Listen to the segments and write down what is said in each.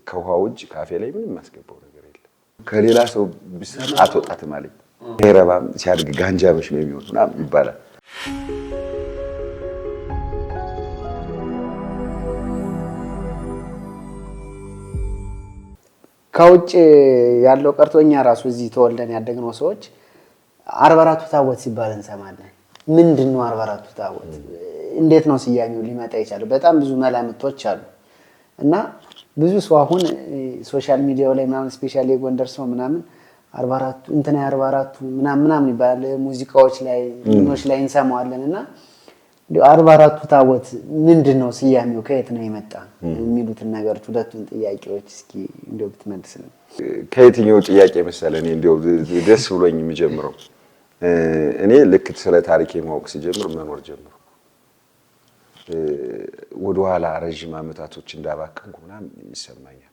ከውሃ ውጭ ካፌ ላይ ምንም የማስገባው ነገር የለም። ከሌላ ሰው ብሰማ አትወጣትም አለኝ። አይረባም፣ ሲያድግ ጋንጃ መች ነው የሚሆን ምናምን ይባላል። ከውጭ ያለው ቀርቶ እኛ ራሱ እዚህ ተወልደን ያደግነው ሰዎች 44ቱ ታቦት ሲባል እንሰማለን። ምንድን ነው 44ቱ ታቦት? እንዴት ነው ስያሜው ሊመጣ የቻለው? በጣም ብዙ መላምቶች አሉ እና ብዙ ሰው አሁን social media ው ላይ ምናምን specially የጎንደር ሰው ምናምን 44ቱ እንትና 44ቱ ምናምን ምናምን ይባላል። ሙዚቃዎች ላይ ምኖች ላይ እንሰማዋለን እና እንዲያው 44ቱ ታቦት ምንድን ነው ስያሜው ከየት ነው የመጣ የሚሉትን ነገሮች ሁለቱን ጥያቄዎች እስኪ እንደው ብትመልስልን። ከየትኛው ጥያቄ መሰለህ እኔ እንደው ደስ ብሎኝ የሚጀምረው፣ እኔ ልክ ስለ ታሪኬ ማወቅ ሲጀምር መኖር ጀምሮ ወደኋላ ረዥም ዓመታቶች እንዳባከንኩ ምናምን ይሰማኛል።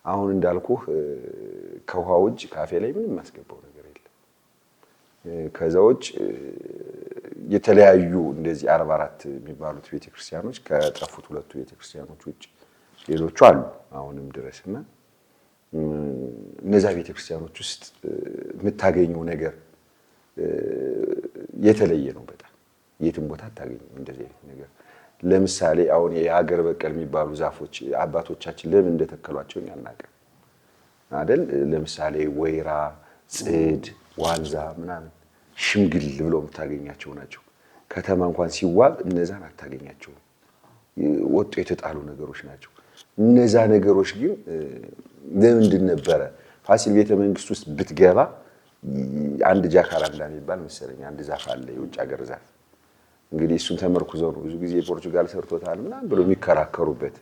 አሁን እንዳልኩህ ከውሃ ውጭ ካፌ ላይ ምንም የማስገባው ነገር የለም። ከዛ ውጭ የተለያዩ እንደዚህ 44 የሚባሉት ቤተክርስቲያኖች ከጠፉት ሁለቱ ቤተክርስቲያኖች ውጭ ሌሎቹ አሉ አሁንም ድረስ እና እነዛ ቤተክርስቲያኖች ውስጥ የምታገኘው ነገር የተለየ ነው። በጣም የትም ቦታ አታገኝም እንደዚህ አይነት ነገር። ለምሳሌ አሁን የሀገር በቀል የሚባሉ ዛፎች አባቶቻችን ለምን እንደተከሏቸው እኛ አናውቅም አይደል? ለምሳሌ ወይራ፣ ጽድ፣ ዋንዛ ምናምን ሽምግል ብለው የምታገኛቸው ናቸው። ከተማ እንኳን ሲዋብ እነዛን አታገኛቸውም። ወጡ የተጣሉ ነገሮች ናቸው። እነዛ ነገሮች ግን ለምንድን ነበረ ፋሲል ቤተ መንግስት ውስጥ ብትገባ አንድ ጃካራንዳ የሚባል መሰለኝ አንድ ዛፍ አለ፣ የውጭ ሀገር ዛፍ። እንግዲህ እሱን ተመርኩዘው ነው ብዙ ጊዜ ፖርቹጋል ሰርቶታል ምናምን ብሎ የሚከራከሩበት።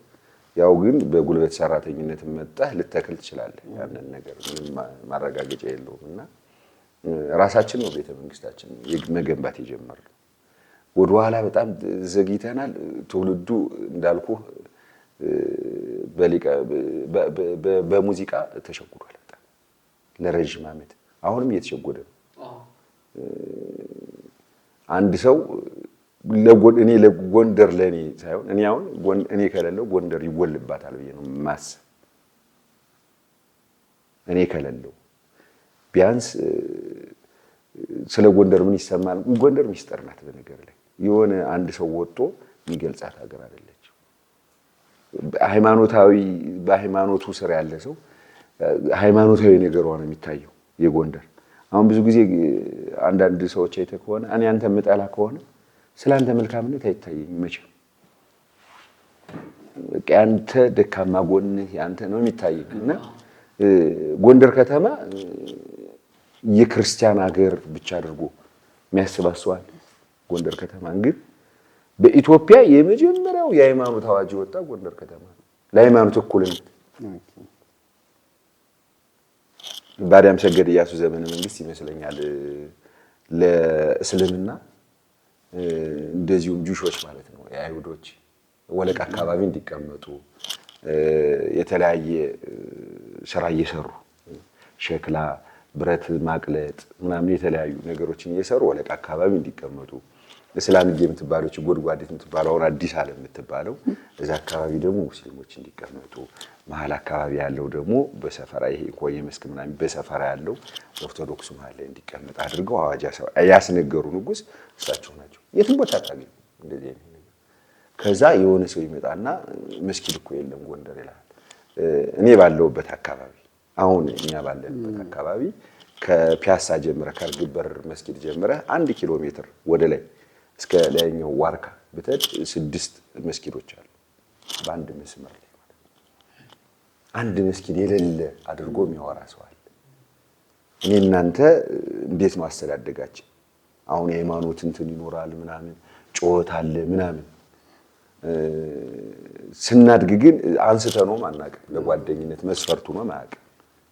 ያው ግን በጉልበት ሰራተኝነት መጣህ ልተክል ትችላለህ። ያንን ነገር ምንም ማረጋገጫ የለውም እና ራሳችን ነው ቤተ መንግስታችን መገንባት የጀመርነው። ወደኋላ በጣም ዘግይተናል። ትውልዱ እንዳልኩህ በሙዚቃ ተሸጉዷል በጣም ለረዥም ዓመት፣ አሁንም እየተሸጎደ ነው። አንድ ሰው እኔ ለጎንደር ለእኔ ሳይሆን እኔ አሁን እኔ ከሌለው ጎንደር ይጎልባታል ብዬ ነው የማስብ። እኔ ከሌለው ቢያንስ ስለ ጎንደር ምን ይሰማል? ጎንደር ሚስጥር ናት። በነገር ላይ የሆነ አንድ ሰው ወጥቶ የሚገልጻት ሀገር አይደለችም። ሃይማኖታዊ በሃይማኖቱ ስር ያለ ሰው ሃይማኖታዊ ነገሯ ነው የሚታየው የጎንደር። አሁን ብዙ ጊዜ አንዳንድ ሰዎች አይተህ ከሆነ እኔ አንተ የምጠላ ከሆነ ስለ አንተ መልካምነት አይታየኝም መቼም። በቃ ያንተ ደካማ ጎንህ ያንተ ነው የሚታየኝ እና ጎንደር ከተማ የክርስቲያን ሀገር ብቻ አድርጎ የሚያስባስባል። ጎንደር ከተማ ግን በኢትዮጵያ የመጀመሪያው የሃይማኖት አዋጅ የወጣ ጎንደር ከተማ ነው፣ ለሃይማኖት እኩልነት። በአዲያም ሰገድ ኢያሱ ዘመነ መንግስት ይመስለኛል ለእስልምና እንደዚሁም ጁሾች ማለት ነው የአይሁዶች ወለቅ አካባቢ እንዲቀመጡ የተለያየ ስራ እየሰሩ ሸክላ ብረት ማቅለጥ ምናምን የተለያዩ ነገሮችን እየሰሩ ወለቅ አካባቢ እንዲቀመጡ፣ እስላምዬ የምትባለው ጎድጓዴት የምትባለው አሁን አዲስ ዓለም የምትባለው እዛ አካባቢ ደግሞ ሙስሊሞች እንዲቀመጡ፣ መሀል አካባቢ ያለው ደግሞ በሰፈራ ይሄ ኮየ መስክ ምናምን በሰፈራ ያለው ኦርቶዶክሱ መሀል ላይ እንዲቀመጥ አድርገው አዋጅ ያስነገሩ ንጉስ እሳቸው ናቸው። የትም ቦታ አታገኙም እንደዚህ አይነት ነገር። ከዛ የሆነ ሰው ይመጣና መስጊድ እኮ የለም ጎንደር ይላል። እኔ ባለሁበት አካባቢ አሁን እኛ ባለንበት አካባቢ ከፒያሳ ጀምረህ ከእርግብ በር መስጊድ ጀምረህ 1 ኪሎ ሜትር ወደ ላይ እስከ ላይኛው ዋርካ ብትሄድ 6 መስጊዶች አሉ በአንድ መስመር ላይ ማለት ነው። አንድ መስጊድ የሌለ አድርጎ የሚያወራ ሰው አለ። እኔ እናንተ እንዴት ነው አስተዳደጋችን? አሁን የሃይማኖት እንትን ይኖራል ምናምን ጩኸት አለ ምናምን፣ ስናድግ ግን አንስተነውም አናውቅም። ለጓደኝነት መስፈርቱ ነው አያውቅም።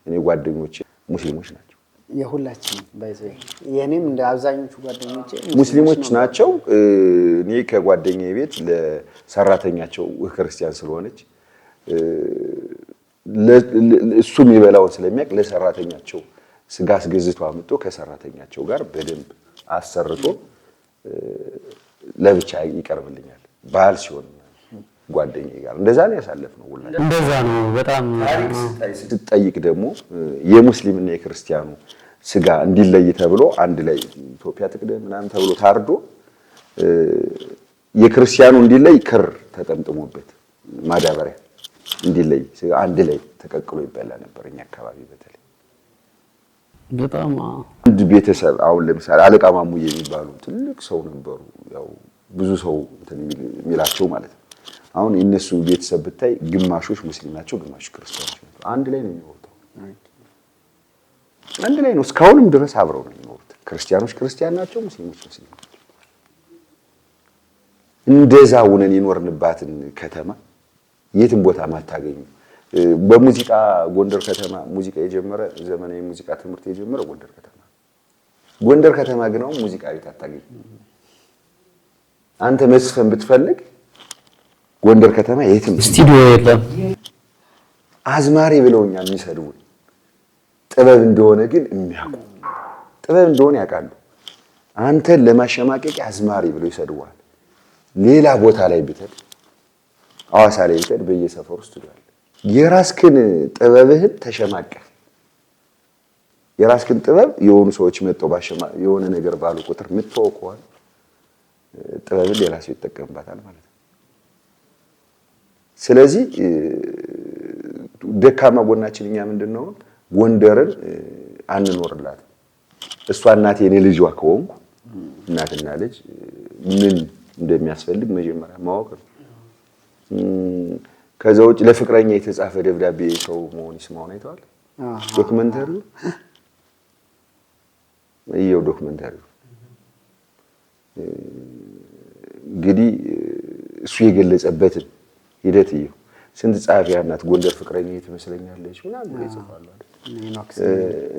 እኔ ጓደኞቼ ሙስሊሞች ናቸው። የሁላችንም ባይዘው የኔም እንደ አብዛኞቹ ጓደኞቼ ሙስሊሞች ናቸው። እኔ ከጓደኛዬ ቤት ለሰራተኛቸው ክርስቲያን ስለሆነች እሱ የሚበላውን ስለሚያውቅ ለሰራተኛቸው ስጋ አስገዝቶ አምጥቶ ከሰራተኛቸው ጋር በደንብ አሰርቶ ለብቻ ይቀርብልኛል በዓል ሲሆን። ጓደኛዬ ጋር እንደዛ ነው ያሳለፍነው። ሁላችንም እንደዛ ነው። በጣም ስትጠይቅ ደግሞ የሙስሊምና የክርስቲያኑ ስጋ እንዲለይ ተብሎ አንድ ላይ ኢትዮጵያ ትቅደም ምናምን ተብሎ ታርዶ የክርስቲያኑ እንዲለይ ክር ተጠምጥሞበት ማዳበሪያ እንዲለይ ስጋ አንድ ላይ ተቀቅሎ ይበላ ነበር። እኛ አካባቢ በተለይ በጣም አንድ ቤተሰብ አሁን ለምሳሌ አለቃ ማሙዬ የሚባሉ ትልቅ ሰው ነበሩ። ያው ብዙ ሰው እንትን የሚላቸው ማለት ነው። አሁን የእነሱ ቤተሰብ ብታይ ግማሾች ሙስሊም ናቸው፣ ግማሾች ክርስቲያኖች ናቸው። አንድ ላይ ነው የሚኖሩት። አንድ ላይ ነው እስካሁንም ድረስ አብረው ነው የሚኖሩት። ክርስቲያኖች ክርስቲያን ናቸው፣ ሙስሊሞች ሙስሊም ናቸው። እንደዛ ሆነን የኖርንባትን ከተማ የትም ቦታ ማታገኙ። በሙዚቃ ጎንደር ከተማ ሙዚቃ የጀመረ ዘመናዊ ሙዚቃ ትምህርት የጀመረ ጎንደር ከተማ። ጎንደር ከተማ ግን አሁን ሙዚቃ ቤት አታገኝም። አንተ መስፈን ብትፈልግ ጎንደር ከተማ የትም ስቱዲዮ የለም። አዝማሪ ብለውኛ የሚሰድቡን ጥበብ እንደሆነ ግን የሚያውቁ ጥበብ እንደሆነ ያውቃሉ። አንተን ለማሸማቀቂያ አዝማሪ ብለው ይሰድቡሃል። ሌላ ቦታ ላይ ብትሄድ፣ ሐዋሳ ላይ ብትሄድ በየሰፈሩ ስቱዲዮ አለ። የራስክን ጥበብህን ተሸማቀህ የራስክን ጥበብ የሆኑ ሰዎች መጥተው የሆነ ነገር ባሉ ቁጥር የምትተወው ከሆነ ጥበብን ሌላ ሰው ይጠቀምባታል ማለት ነው። ስለዚህ ደካማ ጎናችን እኛ ምንድን ነው? ጎንደርን አንኖርላትም። እሷ እናቴ እኔ ልጇ ከሆንኩ እናትና ልጅ ምን እንደሚያስፈልግ መጀመሪያ ማወቅ ነው። ከዛ ውጭ ለፍቅረኛ የተጻፈ ደብዳቤ ሰው መሆን ይስማውን አይተዋል። Documentary ው እየው documentary ው እንግዲህ እሱ የገለጸበትን ሂደት እየው። ስንት ጸሐፊያን ናት ጎንደር ፍቅረኛ ትመስለኛለች ምናምን ብለው ይጽፋሉ አይደል?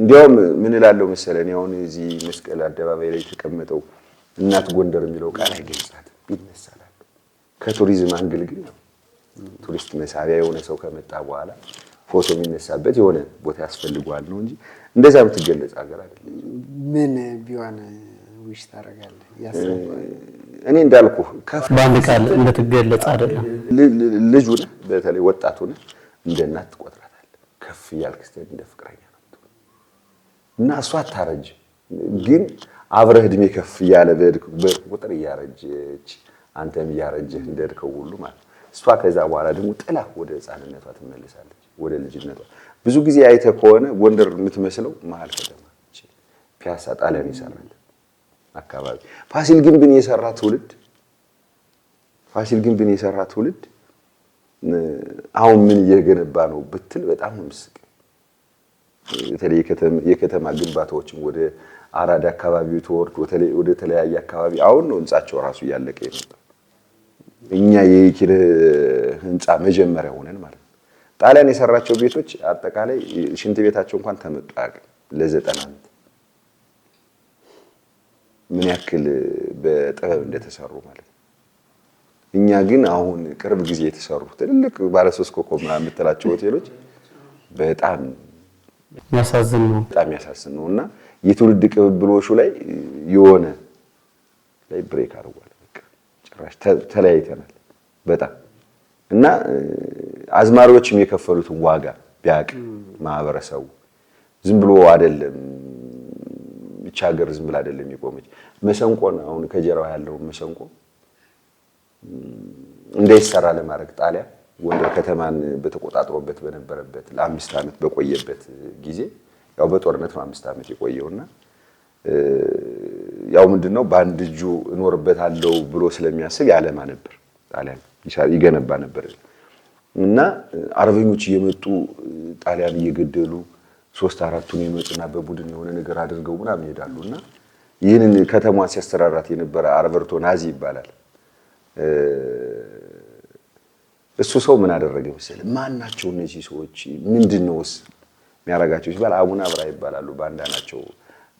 እንዲያውም ምን እላለሁ መሰለህ እኔ አሁን እዚህ መስቀል አደባባይ ላይ የተቀመጠው እናት ጎንደር የሚለው ቃል አይገልጻትም ይነሳላል። ከቱሪዝም angle ግን ነው ቱሪስት መሳቢያ የሆነ ሰው ከመጣ በኋላ ፎቶ የሚነሳበት የሆነ ቦታ ያስፈልገዋል ነው እንጂ እንደዛ የምትገለጽ ሀገር አይደለም። ምን ቢሆን wish ታደርጋለህ? ያሰብከው? እኔ እንዳልኩህ ከፍ በአንድ ቃል እንደትገለጽ አይደለም። ልጅ ሆነህ በተለይ ወጣት ሆነህ እንደ እናት ትቆጥራታለህ። ከፍ እያልክ ስትሄድ እንደ ፍቅረኛ ነው የምትሆነው። እና እሷ አታረጅም፣ ግን አብረህ እድሜ ከፍ እያለ በሄድክ ቁጥር እያረጀች አንተም እያረጀህ እንደሄድከው ሁሉ ማለት ነው። እሷ ከዛ በኋላ ደግሞ ጥላ ወደ ሕፃንነቷ ትመለሳለች፣ ወደ ልጅነቷ። ብዙ ጊዜ አይተህ ከሆነ ጎንደር የምትመስለው መሀል ከተማ ፒያሳ ጣሊያን ይሰራል አካባቢ ፋሲል ግንብን የሰራ ትውልድ ፋሲል ግንብን የሰራ ትውልድ አሁን ምን እየገነባ ነው ብትል በጣም ነው የምስቅ። በተለይ የከተማ ግንባታዎችን ወደ አራዳ አካባቢ ተወርድ ወደ ተለያየ አካባቢ አሁን ነው ህንጻቸው ራሱ እያለቀ የመጣው። እኛ የኪነ ህንጻ መጀመሪያ ሆነን ማለት ነው። ጣሊያን የሰራቸው ቤቶች አጠቃላይ ሽንት ቤታቸው እንኳን ተመጦ አያውቅም ለ90 ዓመት ምን ያክል በጥበብ እንደተሰሩ ማለት ነው። እኛ ግን አሁን ቅርብ ጊዜ የተሰሩ ትልልቅ ባለ ሶስት ኮከብ ምናምን የምትላቸው ሆቴሎች በጣም የሚያሳዝን ነው። በጣም ያሳዝን ነው። እና የትውልድ ቅብብሎሹ ላይ የሆነ ላይ break አድርጓል። በቃ ጭራሽ ተለያይተናል በጣም። እና አዝማሪዎችም የከፈሉትን ዋጋ ቢያቅ ማህበረሰቡ ዝም ብሎ አይደለም፣ ብቻ ሀገር ዝም ብላ አይደለም የቆመች። መሰንቆን አሁን ከጀርባ ያለውን መሰንቆ እንዳይሰራ ለማድረግ ጣሊያን ጎንደር ከተማን በተቆጣጥሮበት በነበረበት ለ5 ዓመት በቆየበት ጊዜ ያው በጦርነት ነው 5 ዓመት የቆየውና ያው ምንድነው በአንድ እጁ እኖርበታለሁ ብሎ ስለሚያስብ ያለማ ነበር ጣሊያን ይገነባ ነበር። እና አርበኞች እየመጡ ጣሊያን እየገደሉ 3-4ቱን ይመጡና በቡድን የሆነ ነገር አድርገው ምናምን ይሄዳሉ። እና ይህንን ከተማዋን ሲያስተራራት የነበረ አርበርቶ ናዚ ይባላል። እሱ ሰው ምን አደረገ መሰለህ? ማን ናቸው እነዚህ ሰዎች? ምንድነውስ የሚያረጋቸው ሲባል አቡነ አብርሃ ይባላሉ፣ ባንዳ ናቸው።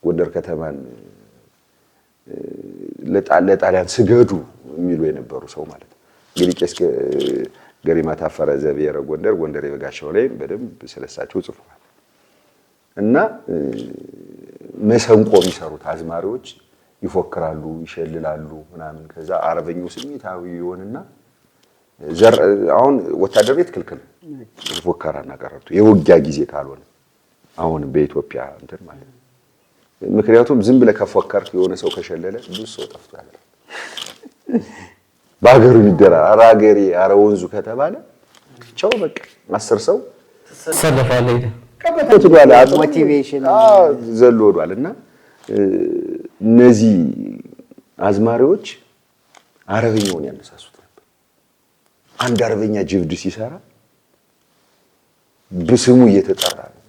ጎንደር ከተማን ለጣሊያን ስገዱ የሚሉ የነበሩ ሰው ማለት ነው። እንግዲህ ቄስ ገሪማ ታፈረ ዘብሔረ ጎንደር ጎንደር የበጋሻው ላይ በደንብ ስለሳቸው ጽፏል። እና መሰንቆ የሚሰሩት አዝማሪዎች ይፎክራሉ፣ ይሸልላሉ ምናምን። ከዛ አርበኛው ስሜታዊ ይሆንና አሁን ወታደር ቤት ክልክል ፎከራና ቀረርቶ የውጊያ ጊዜ ካልሆነ አሁን በኢትዮጵያ እንትን ማለት ነው። ምክንያቱም ዝም ብለህ ከፎከርክ የሆነ ሰው ከሸለለ ብዙ ሰው ጠፍቶ ያድራል። በሀገሩ ይደራል። ኧረ ሀገሬ ኧረ ወንዙ ከተባለ ቻው በቃ 10 ሰው ተሰለፋለ። Motivation ዘሎ ወዷል። እና እነዚህ አዝማሪዎች አረበኛውን ያነሳሱት ነበር። አንድ አርበኛ ጀብድ ሲሰራ በስሙ እየተጠራ ነው፣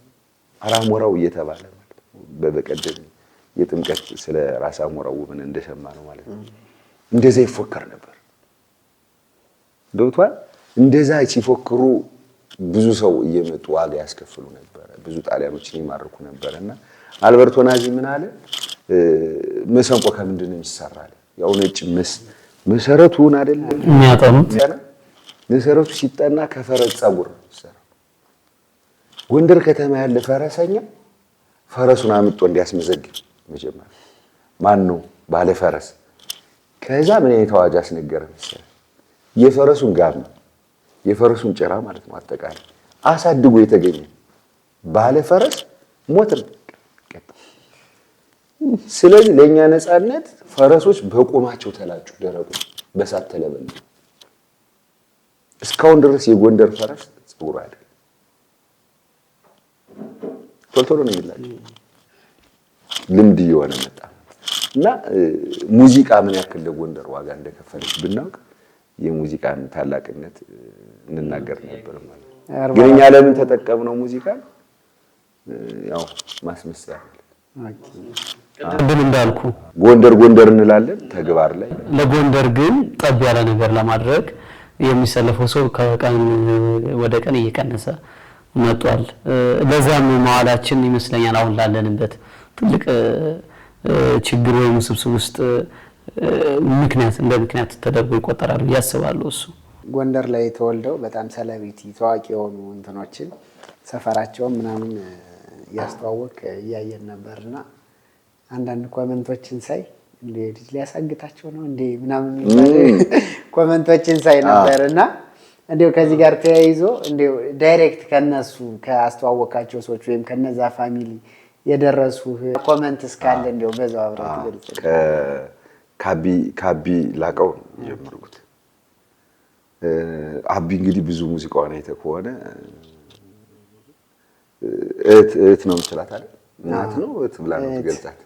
አራሞራው እየተባለ ማለት ነው። በበቀደም የጥምቀት ስለ ራስ አሞራው ውብን እንደሰማ ነው ማለት ነው። እንደዛ ይፎከር ነበር። ገብቷል። እንደዛ ሲፎክሩ ብዙ ሰው እየመጡ ዋጋ ያስከፍሉ ነበር። ብዙ ጣሊያኖችን ይማርኩ ነበር። እና አልበርቶ ናዚ ምን አለ? መሰንቆ ከምንድን ነው የሚሰራል? ያው ነጭ መሰረቱን አይደለም የሚያጠኑት፣ መሰረቱ ሲጠና ከፈረስ ፀጉር ነው የሚሰራው። ጎንደር ከተማ ያለ ፈረሰኛ ፈረሱን አምጦ እንዲያስመዘግብ መጀመሪያ ማን ነው ባለ ፈረስ? ከዛ ምን አይነት አዋጅ አስነገረ መሰለህ? የፈረሱን ጋም የፈረሱን ጭራ ማለት ነው አጠቃላይ አሳድጎ የተገኘ ባለ ፈረስ ሞት ነው። ስለዚህ ለኛ ነፃነት ፈረሶች በቆማቸው ተላጩ፣ ደረቁ፣ በሳት ተለበሉ። እስካሁን ድረስ የጎንደር ፈረስ ፀጉሩ አይደለም፣ ቶሎ ቶሎ ነው የሚላቸው። ልምድ እየሆነ መጣ። እና ሙዚቃ ምን ያክል ለጎንደር ዋጋ እንደከፈለች ብናውቅ የሙዚቃን ታላቅነት እንናገር ነበር ማለት ነው። ግን እኛ ለምን ተጠቀምነው ሙዚቃን? ያው ማስመሰያ ማለት ነው። ቅድም እንዳልኩ ጎንደር ጎንደር እንላለን፣ ተግባር ላይ ለጎንደር ግን ጠብ ያለ ነገር ለማድረግ የሚሰለፈው ሰው ከቀን ወደ ቀን እየቀነሰ መጥቷል። ለዛም መዋላችን ይመስለኛል አሁን ላለንበት ትልቅ ችግር ወይም ውስብስብ ውስጥ ምክንያት እንደ ምክንያት ተደርጎ ይቆጠራል ብዬ አስባለሁ። እሱ ጎንደር ላይ ተወልደው በጣም celebrity ታዋቂ የሆኑ እንትኖችን ሰፈራቸውን ምናምን እያስተዋወቅ እያየን ነበርና አንዳንድ comment ኦችን ሳይ እንዴ ልጅ ሊያሳግታቸው ነው እንዴ ምናምን comment ኦችን ሳይ ነበርና እንዲያው ከዚህ ጋር ተያይዞ እንዲያው direct ከነሱ ካስተዋወቃቸው ሰዎች ወይም ከነዛ family የደረሱ comment እስካለ እንዲያው በዛው አብረህ ትገልጽ። ካቢ ላቀው ነው የጀመርኩት። አቢ እንግዲህ ብዙ ሙዚቃዋን አይተህ ከሆነ እህት እህት ነው የምትላት አይደል? እናት ነው እህት ብላ ነው ትገልጻት።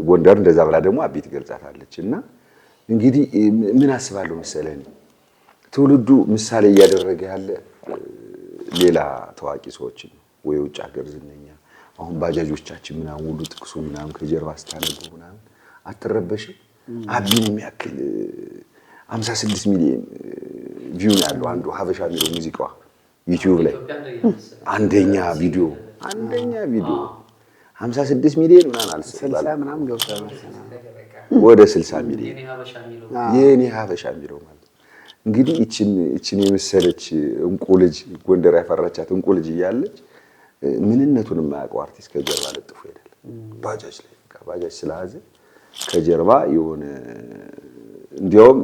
ጎንደር እንደዛ ብላ ደግሞ አቢ ትገልጻታለች። እና እንግዲህ ምን አስባለሁ መሰለህ ትውልዱ ምሳሌ እያደረገ ያለ ሌላ ታዋቂ ሰዎችን ወይ ውጭ ሀገር ዝነኛ፣ አሁን ባጃጆቻችን ምናምን ሁሉ ጥቅሱ ምናምን ከጀርባ ስታነበው ምናምን አትረበሽም? አቢን የሚያክል 56 ሚሊዮን view ነው ያለው አንዱ ሀበሻ የሚለው ሙዚቃዋ ዩቲዩብ ላይ አንደኛ ቪዲዮ 56 ሚሊዮን ምናምን 60 ምናምን ገብቷል፣ ወደ 60 ሚሊዮን የኔ ሀበሻ የሚለው ማለት እንግዲህ እቺን የመሰለች እንቁ ልጅ ጎንደር ያፈራቻት እንቁ ልጅ እያለች ምንነቱን የማያውቀው አርቲስት ከጀርባ ለጥፎ ይሄዳል። ባጃጅ ላይ በቃ ባጃጅ ስለያዘ ከጀርባ የሆነ እንዲያውም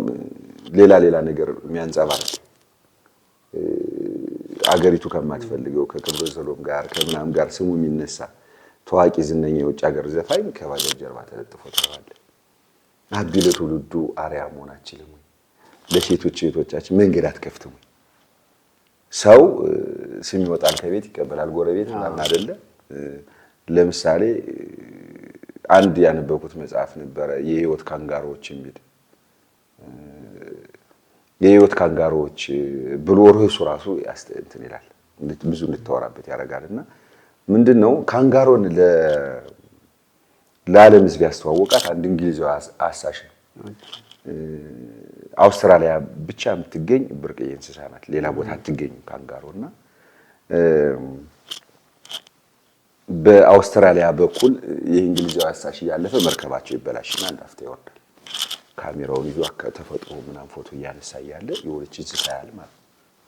ሌላ ሌላ ነገር የሚያንጸባርቅ አገሪቱ ከማትፈልገው ከክብረ ሰሎም ጋር ከምናምን ጋር ስሙ የሚነሳ ታዋቂ ዝነኛ የውጭ ሀገር ዘፋኝ ከባጃጅ ጀርባ ተለጥፎ ተባለ። አቢ ለትውልዱ አርአያ መሆን አትችልም ወይ? ለሴቶች እህቶቻችን መንገድ አትከፍትም ወይ? ሰው ስም ይወጣል ከቤት ይቀበላል ጎረቤት ምናምን አይደለ? ለምሳሌ አንድ ያነበብኩት መጽሐፍ ነበረ የህይወት ካንጋሮዎች የሚል፣ የህይወት ካንጋሮዎች ብሎ ርዕሱ ራሱ እንትን ይላል፣ ብዙ እንድታወራበት ያደርጋል። እና ምንድነው ካንጋሮን ለዓለም ህዝብ ያስተዋወቃት አንድ እንግሊዛዊ አሳሽ ነው። አውስትራሊያ ብቻ የምትገኝ ብርቅዬ እንስሳ ናት፣ ሌላ ቦታ አትገኝም ካንጋሮ። እና በአውስትራሊያ በኩል የእንግሊዛዊ አሳሽ እያለፈ መርከባቸው ይበላሽና አንድ አፍታ ይወርዳል። ካሜራውን ይዞ ተፈጥሮ ምናምን ፎቶ እያነሳ እያለ የሆነች እንስሳ ያህል ማለት ነው፣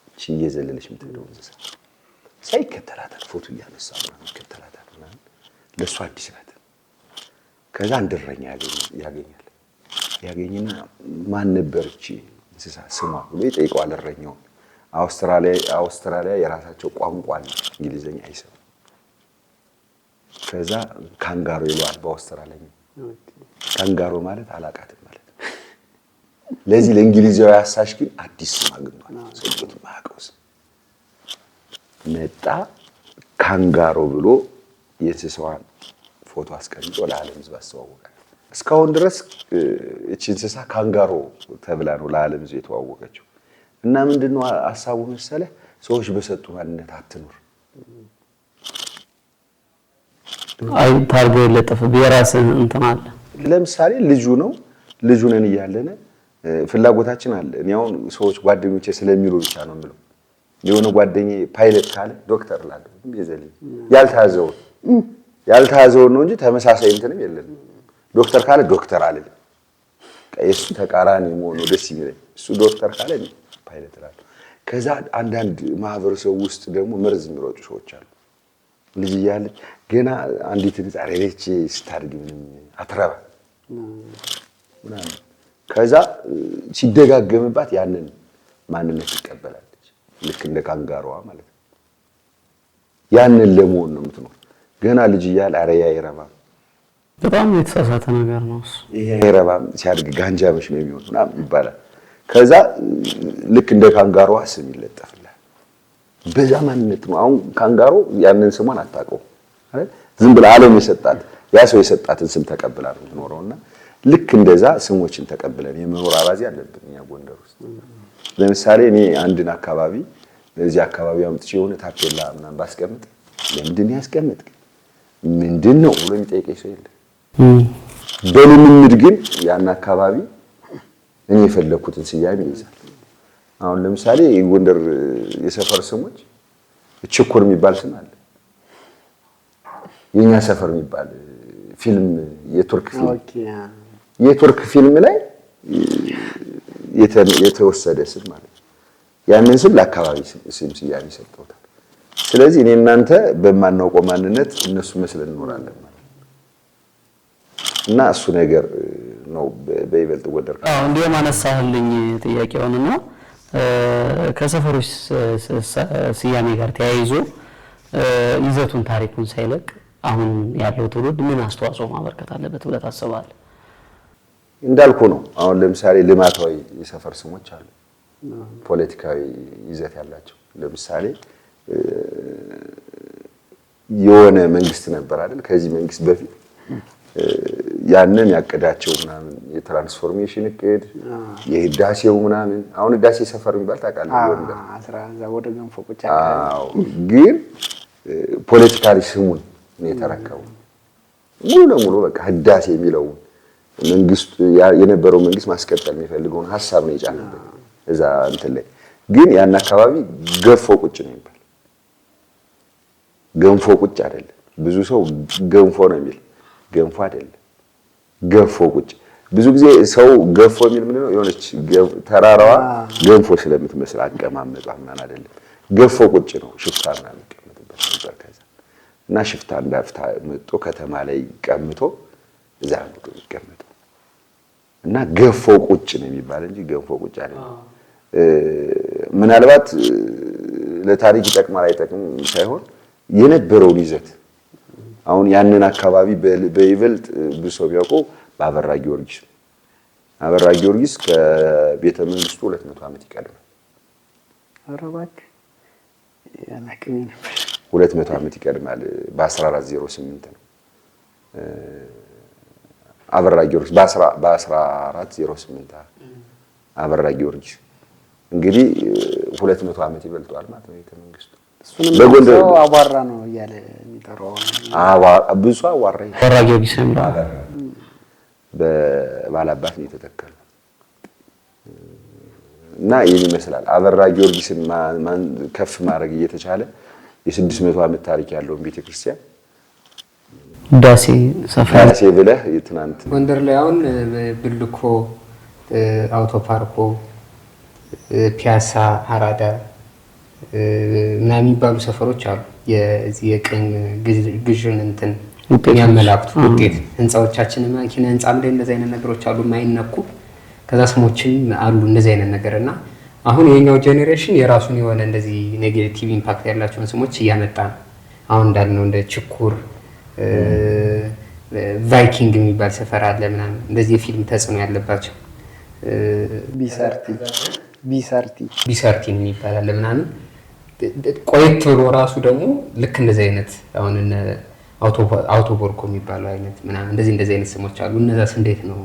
እቺ እየዘለለች የምትሄደው እንስሳ ሳይከተላታል፣ ፎቶ እያነሳ ምናምን ይከተላታል ምናምን፣ ለእሱ አዲስ ናት። ከዛ አንድ እረኛ ያገኛል። ያገኝና ማን ነበር እቺ እንስሳ ስሟ ብሎ ይጠይቀዋል እረኛውን። አውስትራሊያ የራሳቸው ቋንቋ አለ፣ እንግሊዝኛ አይሰሙ። ከዛ ካንጋሮ ይለዋል በአውስትራሊያ። ካንጋሮ ማለት አላቃትም ማለት ነው። ለዚህ ለእንግሊዛዊ አሳሽ ግን አዲስ ስም አግኝቷል። ሰምቶት የማያውቀው ስም መጣ። ካንጋሮ ብሎ የእንስሳዋን ፎቶ አስቀምጦ ለዓለም ሕዝብ አስተዋወቃል። እስካሁን ድረስ እቺ እንስሳ ካንጋሮ ተብላ ነው ለዓለም ሕዝብ የተዋወቀችው። እና ምንድነው ሀሳቡ መሰለህ? ሰዎች በሰጡ ማንነት አትኑር። አይ ታርጎ የለጠፈብህ የራስህ እንትን አለ። ለምሳሌ ልጁ ነው ልጁ ነን እያለን ፍላጎታችን አለ። እኔ አሁን ሰዎች ጓደኞቼ ስለሚሉ ብቻ ነው የምለው። የሆነ ጓደኛዬ ፓይለት ካለ ዶክተር እላለሁ። የዘልኝ ያልተያዘውን ያልተያዘውን ነው እንጂ ተመሳሳይ እንትንም የለንም። ዶክተር ካለ ዶክተር አልልም። የእሱ ተቃራኒ መሆኑ ደስ የሚለኝ። እሱ ዶክተር ካለ እኔ ፓይለት እላለሁ። ከዛ አንዳንድ ማህበረሰቡ ውስጥ ደግሞ መርዝ የሚሮጡ ሰዎች አሉ። ልጅ እያለች ገና አንዲት ህፃን ሬቼ ስታድግ ምንም አትረባ ምናምን፣ ከዛ ሲደጋገምባት ያንን ማንነት ትቀበላለች። ልክ እንደ ካንጋሮዋ ማለት ነው። ያንን ለመሆን ነው የምትኖር። ገና ልጅ እያለ ኧረ ያ አይረባም፣ በጣም የተሳሳተ ነገር ነው እሱ። ይሄ አይረባም፣ ሲያድግ ጋንጃ መች ነው የሚሆን ምናምን ይባላል። ከዛ ልክ እንደ ካንጋሮዋ ስም ይለጠፍላል። በዛ ማንነት ነው። አሁን ካንጋሮ ያንን ስሟን አታውቀውም አይደል? ዝም ብላ ዓለም የሰጣት ያ ሰው የሰጣትን ስም ተቀብላ ነው የምትኖረውና ልክ እንደዛ ስሞችን ተቀብለን የመኖር አባዜ አለብን እኛ ጎንደር ውስጥ። ለምሳሌ እኔ አንድን አካባቢ እዚህ አካባቢ አምጥቼ የሆነ ታፔላ ምናምን ባስቀምጥ ለምንድን ነው ያስቀምጥ ምንድን ነው ብሎ የሚጠይቀኝ ሰው የለም። በልምምድ ግን ያን አካባቢ እኔ የፈለኩትን ስያሜ ይይዛል። አሁን ለምሳሌ የጎንደር የሰፈር ስሞች ችኩር የሚባል ስም አለ። የኛ ሰፈር የሚባል ፊልም የቱርክ ፊልም የቱርክ ፊልም ላይ የተወሰደ ስም ማለት ነው። ያንን ስም ለአካባቢ ስም ስያሜ ሰጥተውታል። ስለዚህ እኔ እናንተ በማናውቀው ማንነት እነሱ መስለን እንኖራለን ማለት ነው። እና እሱ ነገር ነው በይበልጥ ጎንደር። አዎ እንዲያውም አነሳህልኝ ጥያቄውንና ከሰፈሮች ስያሜ ጋር ተያይዞ ይዘቱን ታሪኩን ሳይለቅ አሁን ያለው ትውልድ ምን አስተዋጽኦ ማበርከት አለበት ብለህ ታስባለህ? እንዳልኩ ነው። አሁን ለምሳሌ ልማታዊ የሰፈር ስሞች አሉ፣ ፖለቲካዊ ይዘት ያላቸው። ለምሳሌ የሆነ መንግስት ነበር አይደል? ከዚህ መንግስት በፊት ያንን ያቀዳቸው ምናምን የትራንስፎርሜሽን እቅድ የህዳሴው ምናምን፣ አሁን ህዳሴ ሰፈር የሚባል ታውቃለህ? ጎንደር ወደ ገንፎ ቁጭ። አዎ። ግን politically ስሙን ነው የተረከበው ሙሉ ለሙሉ። በቃ ህዳሴ የሚለውን መንግስቱ የነበረው መንግስት ማስቀጠል የሚፈልገውን ሀሳብ ነው የጫነበት እዛ እንትን ላይ። ግን ያን አካባቢ ገፎ ቁጭ ነው የሚባል፣ ገንፎ ቁጭ አይደለም። ብዙ ሰው ገንፎ ነው የሚል፣ ገንፎ አይደለም፣ ገፎ ቁጭ። ብዙ ጊዜ ሰው ገፎ የሚል ምንድን ነው የሆነች ተራራዋ ገንፎ ስለምትመስል አቀማመጧ ምናምን አይደለም። ገፎ ቁጭ ነው፣ ሽፍታ ምናምን የሚቀመጥበት ነበር። ከዛ እና ሽፍታ እንዳፍታ መጥቶ ከተማ ላይ ቀምቶ እዛ ነው የሚቀመጠው። እና ገፎ ቁጭ ነው የሚባል እንጂ ገንፎ ቁጭ አይደለም። ምናልባት ለታሪክ ይጠቅማል አይጠቅም ሳይሆን የነበረውን ይዘት አሁን ያንን አካባቢ በይበልጥ ብዙ ሰው ቢያውቀው በአበራ ጊዮርጊስ ነው። አበራ ጊዮርጊስ ከቤተ መንግስቱ 200 ዓመት ይቀድማል። ኧረ እባክህ አላውቅም ነበር። 200 ዓመት ይቀድማል። በ1408 ነው አበራ ጊዮርጊስ፣ በ1408 አበራ ጊዮርጊስ። እንግዲህ 200 ዓመት ይበልጠዋል ማለት ነው ቤተ መንግስቱ። እሱንም በጎንደር ሰው አቧራ ነው እያለ የሚጠራው። ብዙ አዋራ አበራ ጊዮርጊስ ነው የሚለው። በባላባት ነው የተተከለው እና ይህን ይመስላል። አበራ ጊዮርጊስን ከፍ ማድረግ እየተቻለ የ600 ዓመት ታሪክ ያለውን ቤተክርስቲያን ህዳሴ ሰፈር ዳሴ ብለህ የትናንት ጎንደር ላይ አሁን ብልኮ፣ አውቶ ፓርኮ፣ ፒያሳ፣ አራዳ እና የሚባሉ ሰፈሮች አሉ። የዚህ የቅኝ ግዥን እንትን ውጤቶች። የሚያመላክቱ ውጤት ህንፃዎቻችን ኪነ ህንፃም ላይ እንደዚህ አይነት ነገሮች አሉ የማይነኩ። ከዛ ስሞችም አሉ እንደዚህ አይነት ነገር እና አሁን የኛው generation የራሱን የሆነ እንደዚህ negative impact ያላቸውን ስሞች እያመጣ ነው። አሁን እንዳልነው እንደ ችኩር፣ ቫይኪንግ የሚባል ሰፈር አለ ምናምን እንደዚህ የፊልም ተጽዕኖ ያለባቸው ቢሰርቲ ቢሰርቲ ቢሰርቲን የሚባል አለ ምናምን። ቆየት ብሎ ራሱ ደግሞ ልክ እንደዚህ አይነት አሁን እነ አውቶቦርኮ የሚባለው አይነት ምናምን እንደዚህ እንደዚህ አይነት ስሞች አሉ። እነዛስ እንዴት ነው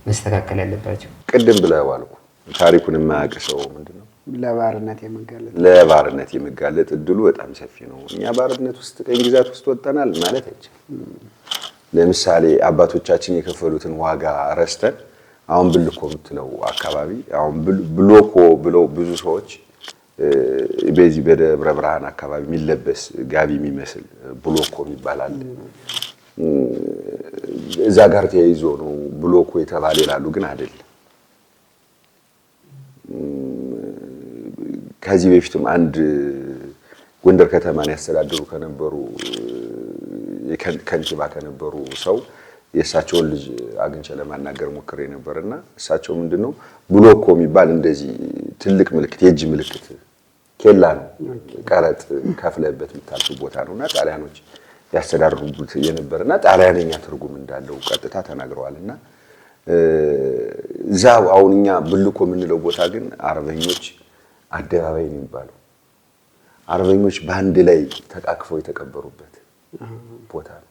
መስተካከል ያለባቸው? ቅድም ብለዋል እኮ ታሪኩን የማያውቅ ሰው ምንድን ነው ለባርነት የመጋለጥ ለባርነት የመጋለጥ እድሉ በጣም ሰፊ ነው። እኛ ባርነት ውስጥ ቀኝ ግዛት ውስጥ ወጥተናል ማለት አይቻልም። ለምሳሌ አባቶቻችን የከፈሉትን ዋጋ ረስተን አሁን ብልኮ የምትለው አካባቢ አሁን ብሎኮ ብለው ብዙ ሰዎች በዚህ በደብረ ብርሃን አካባቢ የሚለበስ ጋቢ የሚመስል ብሎኮ የሚባል አለ። እዛ ጋር ተያይዞ ነው ብሎኮ የተባለ ይላሉ፣ ግን አይደለም። ከዚህ በፊትም አንድ ጎንደር ከተማን ያስተዳድሩ ከነበሩ ከንቲባ ከነበሩ ሰው የእሳቸውን ልጅ አግኝቼ ለማናገር ሞክሬ ነበር እና እሳቸው ምንድነው ብሎኮ የሚባል እንደዚህ ትልቅ ምልክት የእጅ ምልክት ኬላ ነው፣ ቀረጥ ከፍለበት የምታልፍ ቦታ ነው እና ጣሊያኖች ያስተዳድሩበት የነበረና ጣሊያንኛ ትርጉም እንዳለው ቀጥታ ተናግረዋል። እና እዛ አሁን እኛ ብልኮ የምንለው ቦታ ግን አርበኞች አደባባይ ነው የሚባለው። አርበኞች በአንድ ላይ ተቃቅፈው የተቀበሩበት ቦታ ነው።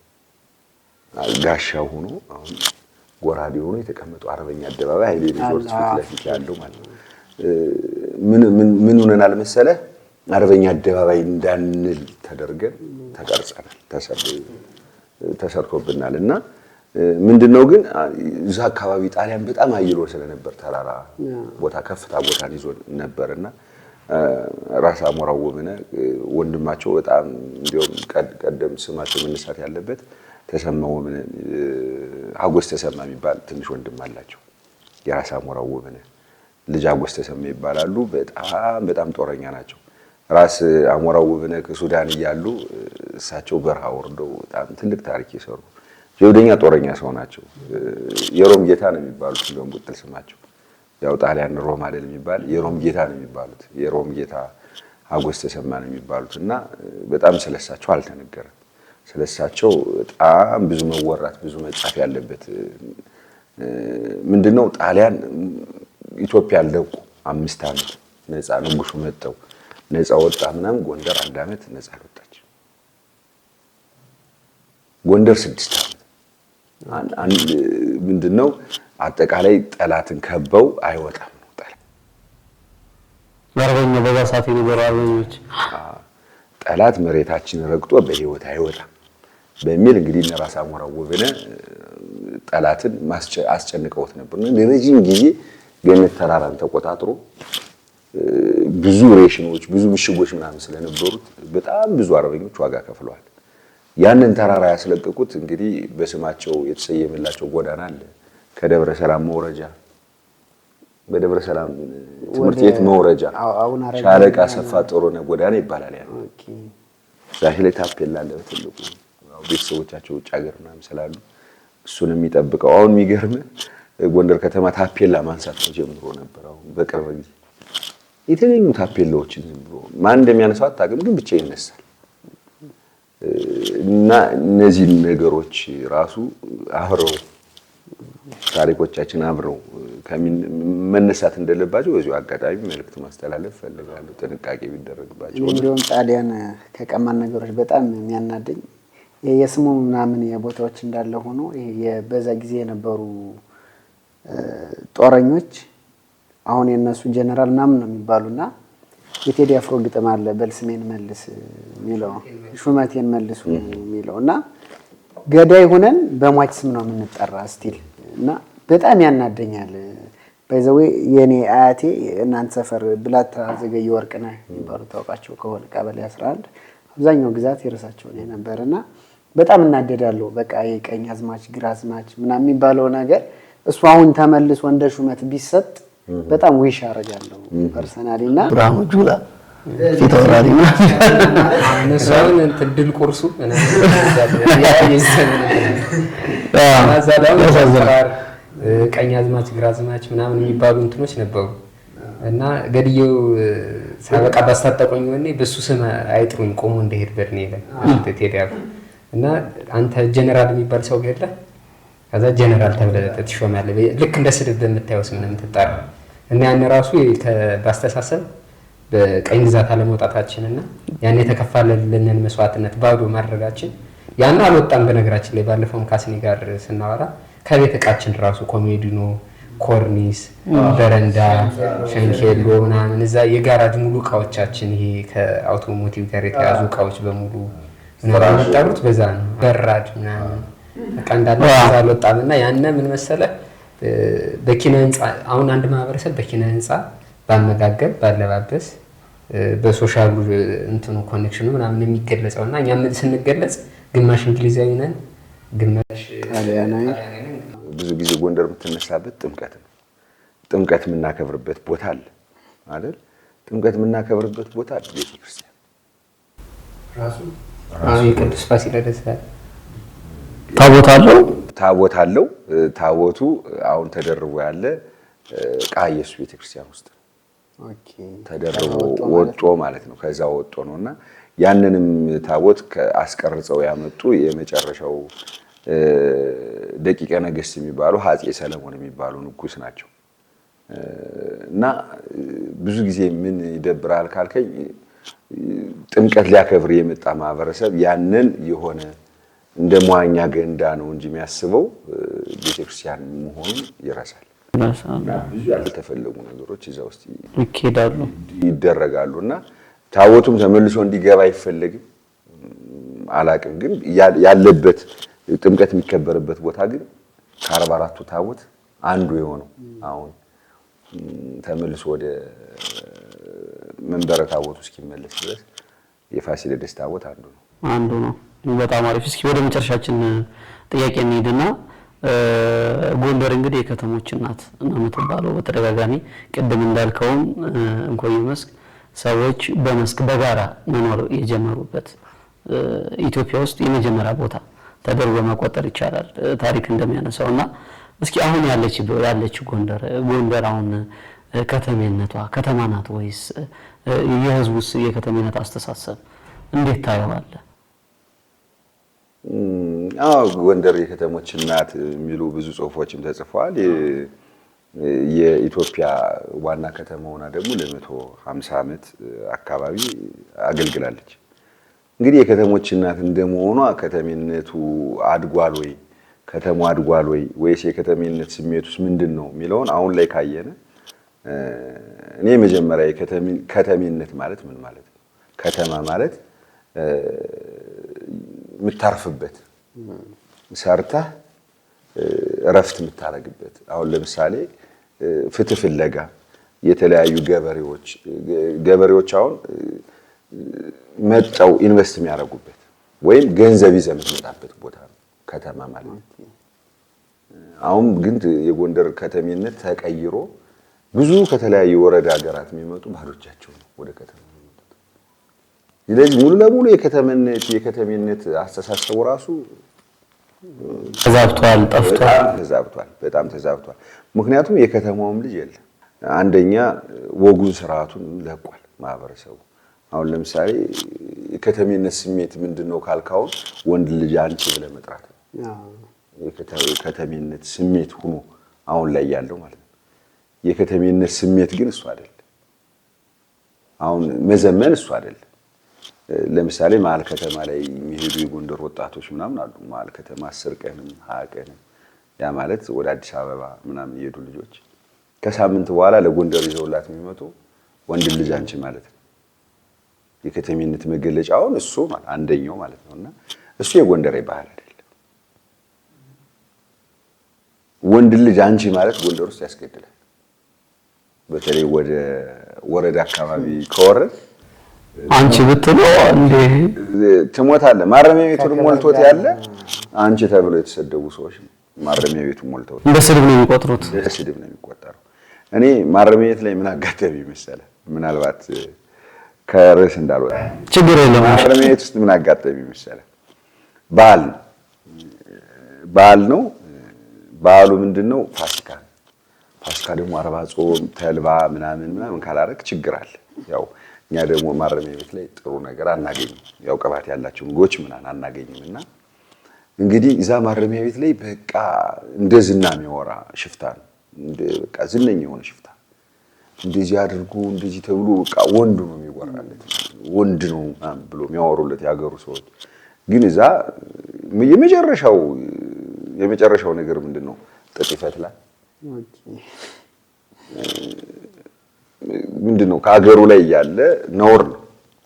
ጋሻ ሆኖ አሁን ጎራዴ ሆኖ የተቀመጡ አርበኛ አደባባይ ኃይሌ ሪዞርት ፊት ለፊት ያለው ማለት ነው። ምን ምን ሆነናል መሰለህ? አርበኛ አደባባይ እንዳንል ተደርገን ተቀርጸናል፣ ተሰርቶብናል። እና ምንድነው ግን እዛ አካባቢ ጣሊያን በጣም አይሎ ስለነበር ተራራ ቦታ ከፍታ ቦታን ይዞ ነበርና ራስ አሞራው ውብነህ ወንድማቸው በጣም እንዲያውም ቀደም ስማቸው መነሳት ያለበት ተሰማ ውብነህ ሀጎስ ተሰማ የሚባል ትንሽ ወንድም አላቸው። የራስ አሞራው ውብነህ ልጅ ሀጎስ ተሰማ ይባላሉ። በጣም በጣም ጦረኛ ናቸው። ራስ አሞራው ውብነህ ሱዳን እያሉ እሳቸው በረሃ ወርደው በጣም ትልቅ ታሪክ የሰሩ ጀብደኛ ጦረኛ ሰው ናቸው። የሮም ጌታ ነው የሚባሉት እንደውም ቅጥል ስማቸው ያው ጣሊያን ሮም አይደል የሚባል የሮም ጌታ ነው የሚባሉት። የሮም ጌታ ሀጎስ ተሰማ ነው የሚባሉት እና በጣም ስለሳቸው አልተነገረም። ስለሳቸው በጣም ብዙ መወራት ብዙ መጻፍ ያለበት ምንድነው ጣሊያን ኢትዮጵያን ለቁ 5 ዓመት ነፃ ንጉሱ መጠው ነፃ ወጣ ምናምን ጎንደር 1 ዓመት ነፃ አልወጣች። ጎንደር 6 ዓመት ምንድነው አጠቃላይ ጠላትን ከበው አይወጣም ነው ጠላት። አርበኛ በዛ ሰዓት የነበሩ አርበኞች ጠላት መሬታችን ረግጦ በህይወት አይወጣም በሚል እንግዲህ እነ ራስ አሞራው ውብነህ ጠላትን አስጨንቀውት ነበር። ለረጅም ጊዜ ገነት ተራራን ተቆጣጥሮ ብዙ ሬሽኖች ብዙ ምሽጎች ምናምን ስለነበሩት በጣም ብዙ አርበኞች ዋጋ ከፍለዋል። ያንን ተራራ ያስለቀቁት እንግዲህ በስማቸው የተሰየመላቸው ጎዳና አለ። ከደብረ ሰላም መውረጃ በደብረ ሰላም ትምህርት ቤት መውረጃ ሻለቃ ሰፋ ጥሩነህ ጎዳና ይባላል። ያ ዛሬ ላይ ታፔላ አለ በትልቁ። ቤተሰቦቻቸው ውጭ ሀገር ምናምን ስላሉ እሱን የሚጠብቀው አሁን የሚገርምህ ጎንደር ከተማ ታፔላ ማንሳት ተጀምሮ ነበር። አሁን በቅርብ ጊዜ የተገኙ ታፔላዎችን ዝም ብሎ ማን እንደሚያነሳው አታውቅም፣ ግን ብቻ ይነሳል። እና እነዚህ ነገሮች ራሱ አብረው ታሪኮቻችን አብረው መነሳት እንደለባቸው በዚሁ አጋጣሚ መልእክት ማስተላለፍ ፈልጋለሁ። ጥንቃቄ ቢደረግባቸው። እንዲሁም ጣሊያን ከቀማን ነገሮች በጣም የሚያናደኝ የስሙ ምናምን የቦታዎች እንዳለ ሆኖ በዛ ጊዜ የነበሩ ጦረኞች አሁን የነሱ ጀነራል ምናምን ነው የሚባሉና የቴዲ አፍሮ ግጥም አለ በል ስሜን መልስ የሚለው ሹመቴን መልሱ የሚለውና ገዳይ ሆነን በሟች ስም ነው የምንጠራ still እና በጣም ያናደኛል። By the way የኔ አያቴ እናንተ ሰፈር ብላታ ዘገየ ወርቅነህ የሚባሉ ታውቃቸው ከሆነ ቀበሌ 11 አብዛኛው ግዛት የራሳቸው ነው የነበረና በጣም እናደዳለሁ። በቃ የቀኝ አዝማች ግራ አዝማች ምናምን የሚባለው ነገር እሱ አሁን ተመልሶ እንደ ሹመት ቢሰጥ በጣም wish አደርጋለሁ personally። እና ብርሃኑ ጁላ ፊታውራሪ እነሱ አሁን እንትን ድል ቁርሱ ቀኝ አዝማች ግራ አዝማች ምናምን የሚባሉ እንትኖች ነበሩ እና ገድየው ሳበቃ ባስታጠቆኝ ወኔ በሱ ስም አይጥሩኝ ቆሞ እንደሄድ በድኔ ይላል ቴዲ አፍሮ። እና አንተ ጀነራል የሚባል ሰው ገድለህ ከዛ ጀነራል ተብለህ ትሾማለህ። ልክ እንደ ስድብ በምታየው ስም ነው የምትጠራው። እና ያን ራሱ በአስተሳሰብ በቀኝ ግዛት አለመውጣታችን እና ያን የተከፋለልንን መስዋዕትነት ባዶ ማድረጋችን ያን አልወጣም። በነገራችን ላይ ባለፈውም ካስኒ ጋር ስናወራ ከቤት እቃችን ራሱ ኮሜዲኖ፣ ኮርኒስ፣ በረንዳ፣ ሸንኬሎ ምናምን እዛ የጋራጅ ሙሉ እቃዎቻችን ይሄ ከ automotive ጋር የተያዙ እቃዎች በሙሉ ምናምን የሚጠሩት በዛ ነው። በራድ ምናምን በቃ እንዳለ እዛ አልወጣም። እና ያነ ምን መሰለህ በኪነ ህንፃ አሁን አንድ ማህበረሰብ በኪነ ህንፃ፣ ባመጋገብ፣ ባለባበስ፣ በ social ኡ እንትኑ connection ኡ ምናምን የሚገለጸው እና እኛም ስንገለጽ ግማሽ እንግሊዛዊ ነን፣ ግማሽ ጣሊያናዊ። ብዙ ጊዜ ጎንደር የምትነሳበት ጥምቀት ነው። ጥምቀት የምናከብርበት ቦታ አለ አይደል? ጥምቀት የምናከብርበት ቦታ አለ፣ ቤተክርስቲያን የቅዱስ ፋሲለደስ ታቦት አለው። ታቦት አለው። ታቦቱ አሁን ተደርቦ ያለ ዕቃ ኢየሱስ ቤተክርስቲያን ውስጥ ነው። ተደርቦ ወጦ ማለት ነው። ከዛ ወጦ ነውና ያንንም ታቦት አስቀርጸው ያመጡ የመጨረሻው ደቂቀ ነገስት የሚባሉ አፄ ሰለሞን የሚባሉ ንጉስ ናቸው። እና ብዙ ጊዜ ምን ይደብራል ካልከኝ ጥምቀት ሊያከብር የመጣ ማህበረሰብ ያንን የሆነ እንደ መዋኛ ገንዳ ነው እንጂ የሚያስበው ቤተክርስቲያን መሆኑን ይረሳል። ብዙ ያልተፈለጉ ነገሮች እዛ ውስጥ ይካሄዳሉ፣ ይደረጋሉ እና ታቦቱም ተመልሶ እንዲገባ አይፈለግም። አላቅም ግን ያለበት ጥምቀት የሚከበርበት ቦታ ግን ከ44ቱ ታቦት አንዱ የሆነው አሁን ተመልሶ ወደ መንበረ ታቦቱ እስኪመለስ ድረስ የፋሲለደስ ታቦት አንዱ ነው አንዱ ነው። በጣም አሪፍ። እስኪ ወደ መጨረሻችን ጥያቄ እንሂድና ጎንደር እንግዲህ የከተሞች እናት ነው የምትባለው በተደጋጋሚ ቅድም እንዳልከውም እንኮይ መስክ ሰዎች በመስክ በጋራ መኖር የጀመሩበት ኢትዮጵያ ውስጥ የመጀመሪያ ቦታ ተደርጎ መቆጠር ይቻላል ታሪክ እንደሚያነሳውና እስኪ አሁን ያለች ጎንደር አሁን ከተሜነቷ ከተማ ናት ወይስ የህዝቡስ የከተሜነት አስተሳሰብ እንዴት ታየዋለህ? አዎ ጎንደር የከተሞች እናት የሚሉ ብዙ ጽሁፎችም ተጽፈዋል። የኢትዮጵያ ዋና ከተማ ሆና ደግሞ ለ150 ዓመት አካባቢ አገልግላለች። እንግዲህ የከተሞች እናት እንደመሆኗ ከተሜነቱ አድጓል ወይ ከተማው አድጓል ወይ ወይስ የከተሜነት ስሜቱስ ምንድነው የሚለውን አሁን ላይ ካየነ እኔ መጀመሪያ ከተሜነት ማለት ምን ማለት ነው? ከተማ ማለት የምታርፍበት ሰርተህ እረፍት የምታረግበት። አሁን ለምሳሌ ፍትህ ፍለጋ የተለያዩ ገበሬዎች አሁን መጣው ኢንቨስት የሚያደርጉበት ወይም ገንዘብ ይዘህ የምትመጣበት ቦታ ነው ከተማ ማለት። አሁን ግን የጎንደር ከተሜነት ተቀይሮ ብዙ ከተለያዩ ወረዳ ሀገራት የሚመጡ ባዶቻቸው ነው ወደ ከተማ የሚመጡት። ስለዚህ ሙሉ ለሙሉ የከተሜነት አስተሳሰቡ ራሱ ተዛብቷል፣ ጠፍቷል። ተዛብቷል፣ በጣም ተዛብቷል። ምክንያቱም የከተማውም ልጅ የለም። አንደኛ ወጉን ስርዓቱን ለቋል ማህበረሰቡ። አሁን ለምሳሌ የከተሜነት ስሜት ምንድነው ካልካው ወንድ ልጅ አንቺ ብለህ መጥራት ነው። የከተሜነት ስሜት ሆኖ አሁን ላይ ያለው ማለት ነው። የከተሜነት ስሜት ግን እሱ አይደለም። አሁን መዘመን እሱ አይደለም። ለምሳሌ መሀል ከተማ ላይ የሚሄዱ የጎንደር ወጣቶች ምናምን አሉ። መሀል ከተማ 10 ቀንም 20 ቀንም ያ ማለት ወደ አዲስ አበባ ምናምን የሄዱ ልጆች ከሳምንት በኋላ ለጎንደር ይዘውላት የሚመጡ ወንድ ልጅ አንቺ ማለት ነው። የከተሜነት መገለጫውን እሱ ማለት አንደኛው ማለት ነውና እሱ የጎንደር ባህል አይደለም። ወንድ ልጅ አንቺ ማለት ጎንደር ውስጥ ያስገድላል። በተለይ ወደ ወረዳ አካባቢ ከወረድ አንቺ ብትለው እንዴ ትሞታለህ። ማረሚያ ቤቱን ሞልቶት ያለ አንቺ ተብሎ የተሰደቡ ሰዎች ማረሚያ ቤቱን ሞልተውት እንደ ስድብ ነው የሚቆጥሩት። እንደ ስድብ ነው የሚቆጠረው። እኔ ማረሚያ ቤት ላይ ምን አጋጠመኝ መሰለህ? ምናልባት ከርዕስ እንዳልወጣ ችግር የለም። ማረሚያ ቤት ውስጥ ምን አጋጠመኝ መሰለህ? በዓል ነው። በዓሉ ምንድን ነው? ፋሲካ ነው። ፋሲካ ደግሞ 40 ጾም ተልባ ምናምን ምናምን ካላረግ ችግር አለ። ያው እኛ ደግሞ ማረሚያ ቤት ላይ ጥሩ ነገር አናገኝም። ያው ቅባት ያላቸው ምግቦች ምናምን አናገኝም። እና እንግዲህ እዛ ማረሚያ ቤት ላይ በቃ እንደ ዝና የሚያወራ ሽፍታ ነው። በቃ ዝነኛ የሆነ ሽፍታ እንደዚህ አድርጎ እንደዚህ ተብሎ በቃ ወንድ ነው የሚወራለት፣ ወንድ ነው ምናምን ብሎ የሚያወሩለት የሀገሩ ሰዎች። ግን እዛ የመጨረሻው ነገር ምንድን ነው? ጥጥ ይፈትላል። ምንድን ነው? ከሀገሩ ላይ ያለ ነውር ነው፣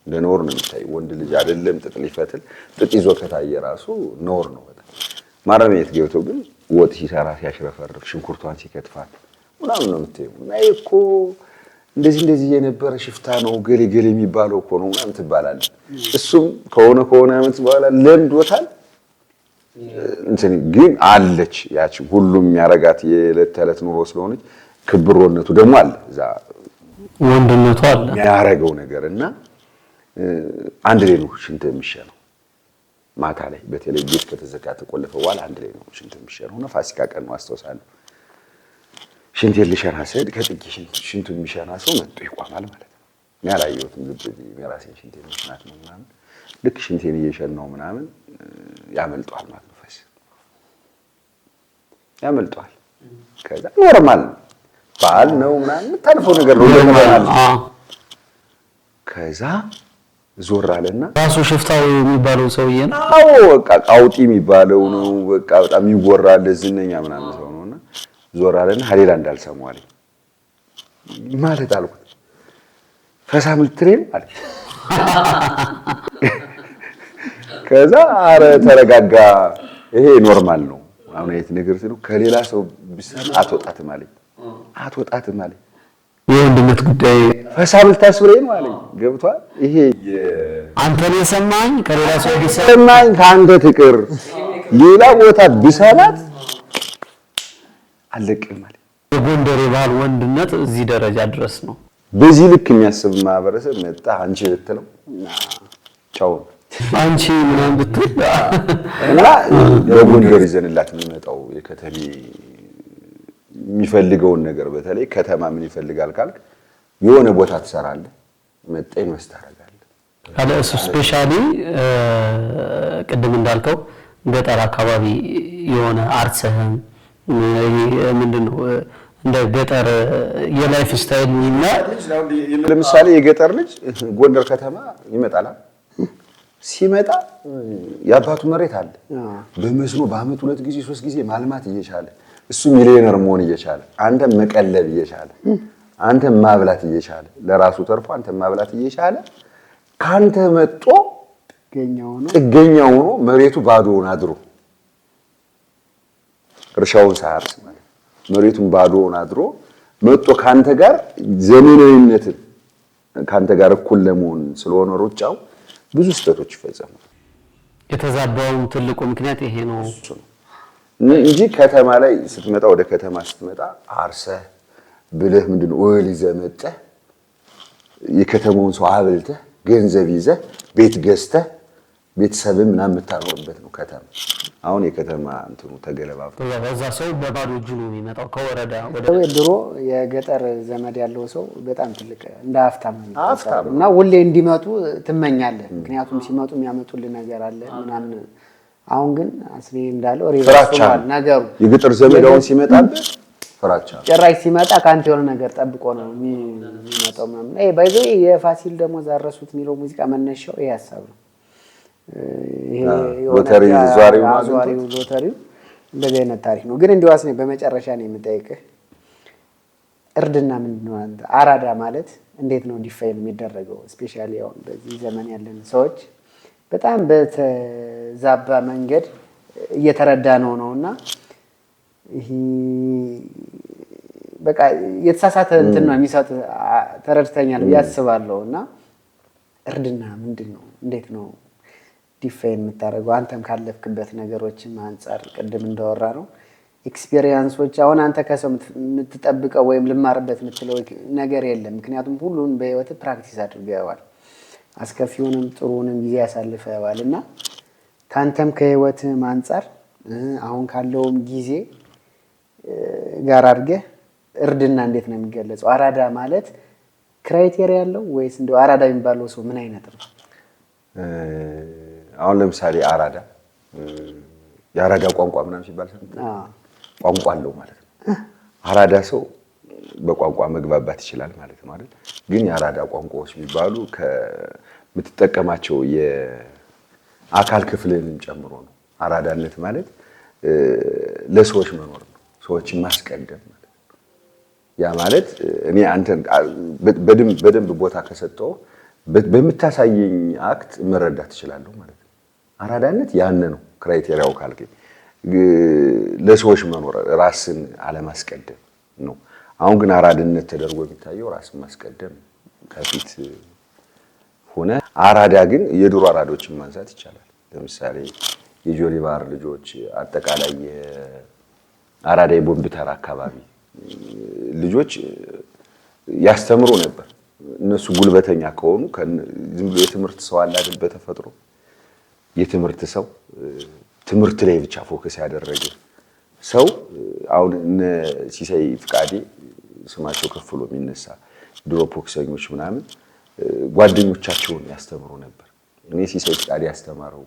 እንደ ነውር ነው የሚታይ። ወንድ ልጅ አይደለም ጥጥ ሊፈትል፣ ጥጥ ይዞ ከታየ ራሱ ነውር ነው በጣም። ማረሚያ ቤት ገብቶ ግን ወጥ ሲሰራ ሲያሽረፈርፍ፣ ሽንኩርቷን ሲከትፋት ምናምን ነው የምታየው። እና ይሄ እኮ እንደዚህ እንደዚህ የነበረ ሽፍታ ነው ገሌ ገሌ የሚባለው እኮ ነው ምናምን ትባላለህ። እሱም ከሆነ ከሆነ ዓመት በኋላ ለምዶታል። እንትን ግን አለች ያቺ ሁሉም የሚያረጋት የዕለት ተዕለት ኑሮ ስለሆነች ክብሮነቱ ደግሞ አለ እዛ ወንድነቱ አለ የሚያረገው ነገር። እና አንድ ላይ ነው ሽንት የሚሸነው ማታ ላይ፣ በተለይ ቤት ከተዘጋ ተቆለፈ በኋላ አንድ ላይ ነው ሽንት የሚሸነው። እና ፋሲካ ቀን ነው አስታውሳለሁ። ሽንቴን ልሸና ስሄድ ከጥጌ ሽንቱ የሚሸና ሰው መጥቶ ይቆማል ማለት ነው። እኔ አላየሁትም፣ ልብ የራሴን ሽንቴን መሽናት ነው ምናምን። ልክ ሽንቴን እየሸናው ምናምን ያመልጠዋል ማለት ነው፣ ፈስ ያመልጠዋል። ከዛ normal ነው፣ በዓል ነው ምናምን የምታልፈው ነገር ነው ለምናል። ከዛ ዞር አለና ራሱ ሽፍታው የሚባለው ሰውዬ ነው። አዎ በቃ ቃውጢ የሚባለው ነው፣ በቃ በጣም ይወራል ዝነኛ ምናምን ሰው ነውና ዞር አለና ሀሌላ እንዳልሰማው አለኝ። ማለት አልኩት ፈሳም ልትለኝ ነው አለኝ። ከዛ አረ ተረጋጋ፣ ይሄ normal ነው አሁን አይነት ነገር ሲሉ ከሌላ ሰው ቢሰማ አትወጣትም አለኝ። አትወጣትም አለኝ። የወንድነት ጉዳይ ፈሳም ልታስብለኝ ነው አለኝ። ገብቷል። ይሄ አንተን የሰማኝ ከሌላ ሰው ቢሰማ ሰማኝ ከአንተ ትቅር፣ ሌላ ቦታ ቢሰማት አለቅም አለኝ። የጎንደር የባህል ወንድነት እዚህ ደረጃ ድረስ ነው። በዚህ ልክ የሚያስብ ማህበረሰብ መጣ አንቺ ብትለው ቻው አንቺ ምናምን ብትል እና በጎንደር ይዘንላት የሚመጣው የከተሜ የሚፈልገውን ነገር፣ በተለይ ከተማ ምን ይፈልጋል ካልክ የሆነ ቦታ ትሰራለህ፣ መጣ invest ታደርጋለህ። ካለ እሱ specially ቅድም እንዳልከው ገጠር አካባቢ የሆነ አርሰህም ምንድን ነው እንደ ገጠር የ life style እና ለምሳሌ የገጠር ልጅ ጎንደር ከተማ ይመጣል። ሲመጣ የአባቱ መሬት አለ፣ በመስኖ በአመት 2 ጊዜ 3 ጊዜ ማልማት እየቻለ፣ እሱ ሚሊዮነር መሆን እየቻለ፣ አንተ መቀለብ እየቻለ፣ አንተ ማብላት እየቻለ፣ ለራሱ ተርፎ አንተ ማብላት እየቻለ ካንተ መጥቶ ጥገኛ ሆኖ መሬቱ ባዶውን አድሮ እርሻውን ሳያርስ ማለት መሬቱን ባዶውን አድሮ መጥቶ ካንተ ጋር ዘመናዊነትን ካንተ ጋር እኩል ለመሆን ስለሆነ ሩጫው ብዙ ስህተቶች ይፈጸማሉ። የተዛባው ትልቁ ምክንያት ይሄ ነው እንጂ ከተማ ላይ ስትመጣ፣ ወደ ከተማ ስትመጣ አርሰህ ብለህ ምንድነው እህል ይዘህ መጥተህ የከተማውን ሰው አብልተህ ገንዘብ ይዘህ ቤት ገዝተህ ቤተሰብን ምናምን የምታኖርበት ነው ከተማ። አሁን የከተማ እንትኑ ተገለባብጦ በዛ ሰው በባዶ እጁ ነው የሚመጣው ከወረዳ ወደ ድሮ የገጠር ዘመድ ያለው ሰው በጣም ትልቅ እንደ ሀብታም ነው የሚቆጠረው እና ሁሌ እንዲመጡ ትመኛለህ። ምክንያቱም ሲመጡ የሚያመጡልህ ነገር አለ ምናምን። አሁን ግን አስኔ እንዳለው ፍራቻ ነገሩ የገጠር ዘመድ አሁን ሲመጣብህ ፍራቻ ጭራሽ ሲመጣ ከአንተ የሆነ ነገር ጠብቆ ነው የሚመጣው ምናምን። ይሄ by the way የፋሲል ደግሞ ዛረሱት የሚለው ሙዚቃ መነሻው ይሄ ሀሳብ ነው። ሎተሪ ዟሪው ሎተሪው እንደዚህ አይነት ታሪክ ነው። ግን እንዲሁ አስኔ በመጨረሻ ነው የምጠይቅህ፣ እርድና ምንድን ነው? አንተ አራዳ ማለት እንዴት ነው define የሚደረገው? Specially አሁን በዚህ ዘመን ያለን ሰዎች በጣም በተዛባ መንገድ እየተረዳ ነው ነውና ይሄ በቃ የተሳሳተ እንትን ነው የሚሰጥ፣ ተረድተኛል ብዬ አስባለሁ። እና እርድና ምንድን ነው? እንዴት ነው define የምታደርገው? አንተም ካለፍክበት ነገሮችም አንጻር ቅድም እንዳወራ ነው experience ኦች፣ አሁን አንተ ከሰው የምትጠብቀው ወይም ልማርበት የምትለው ነገር የለም። ምክንያቱም ሁሉን በህይወት practice አድርገዋል፣ አስከፊውንም ጥሩንም ጊዜ ያሳልፈዋል። እና ከአንተም ከህይወትም አንጻር አሁን ካለውም ጊዜ ጋር አድርገህ እርድና እንዴት ነው የሚገለጸው? አራዳ ማለት criteria ያለው ወይስ እንደው አራዳ የሚባለው ሰው ምን አይነት ነው? አሁን ለምሳሌ አራዳ የአራዳ ቋንቋ ምናምን ሲባል ሰምተህ ቋንቋ አለው ማለት ነው። አራዳ ሰው በቋንቋ መግባባት ይችላል ማለት ነው አይደል? ግን የአራዳ ቋንቋዎች የሚባሉ ከምትጠቀማቸው የአካል ክፍልንም ጨምሮ ነው። አራዳነት ማለት ለሰዎች መኖር ነው፣ ሰዎችን ማስቀደም ማለት ነው። ያ ማለት እኔ አንተን በደንብ ቦታ ከሰጠው በምታሳየኝ act መረዳት እችላለሁ ማለት ነው። አራዳነት ያን ነው criteria ው ካልከኝ፣ ለሰዎች መኖር ራስን አለማስቀደም ነው። አሁን ግን አራድነት ተደርጎ የሚታየው ራስን ማስቀደም ከፊት ሆነ። አራዳ ግን የድሮ አራዶችን ማንሳት ይቻላል። ለምሳሌ የጆሊባር ልጆች፣ አጠቃላይ የአራዳ የቦምብ ተራ አካባቢ ልጆች ያስተምሩ ነበር። እነሱ ጉልበተኛ ከሆኑ ዝም ብሎ የትምህርት ሰው አለ አይደል? በተፈጥሮ የትምህርት ሰው ትምህርት ላይ ብቻ focus ያደረገ ሰው አሁን እነ ሲሳይ ፍቃዴ ስማቸው ከፍ ብሎ የሚነሳ ድሮ ቦክሰኞች ምናምን ጓደኞቻቸውን ያስተምሩ ነበር። እኔ ሲሳይ ፍቃዴ ያስተማረው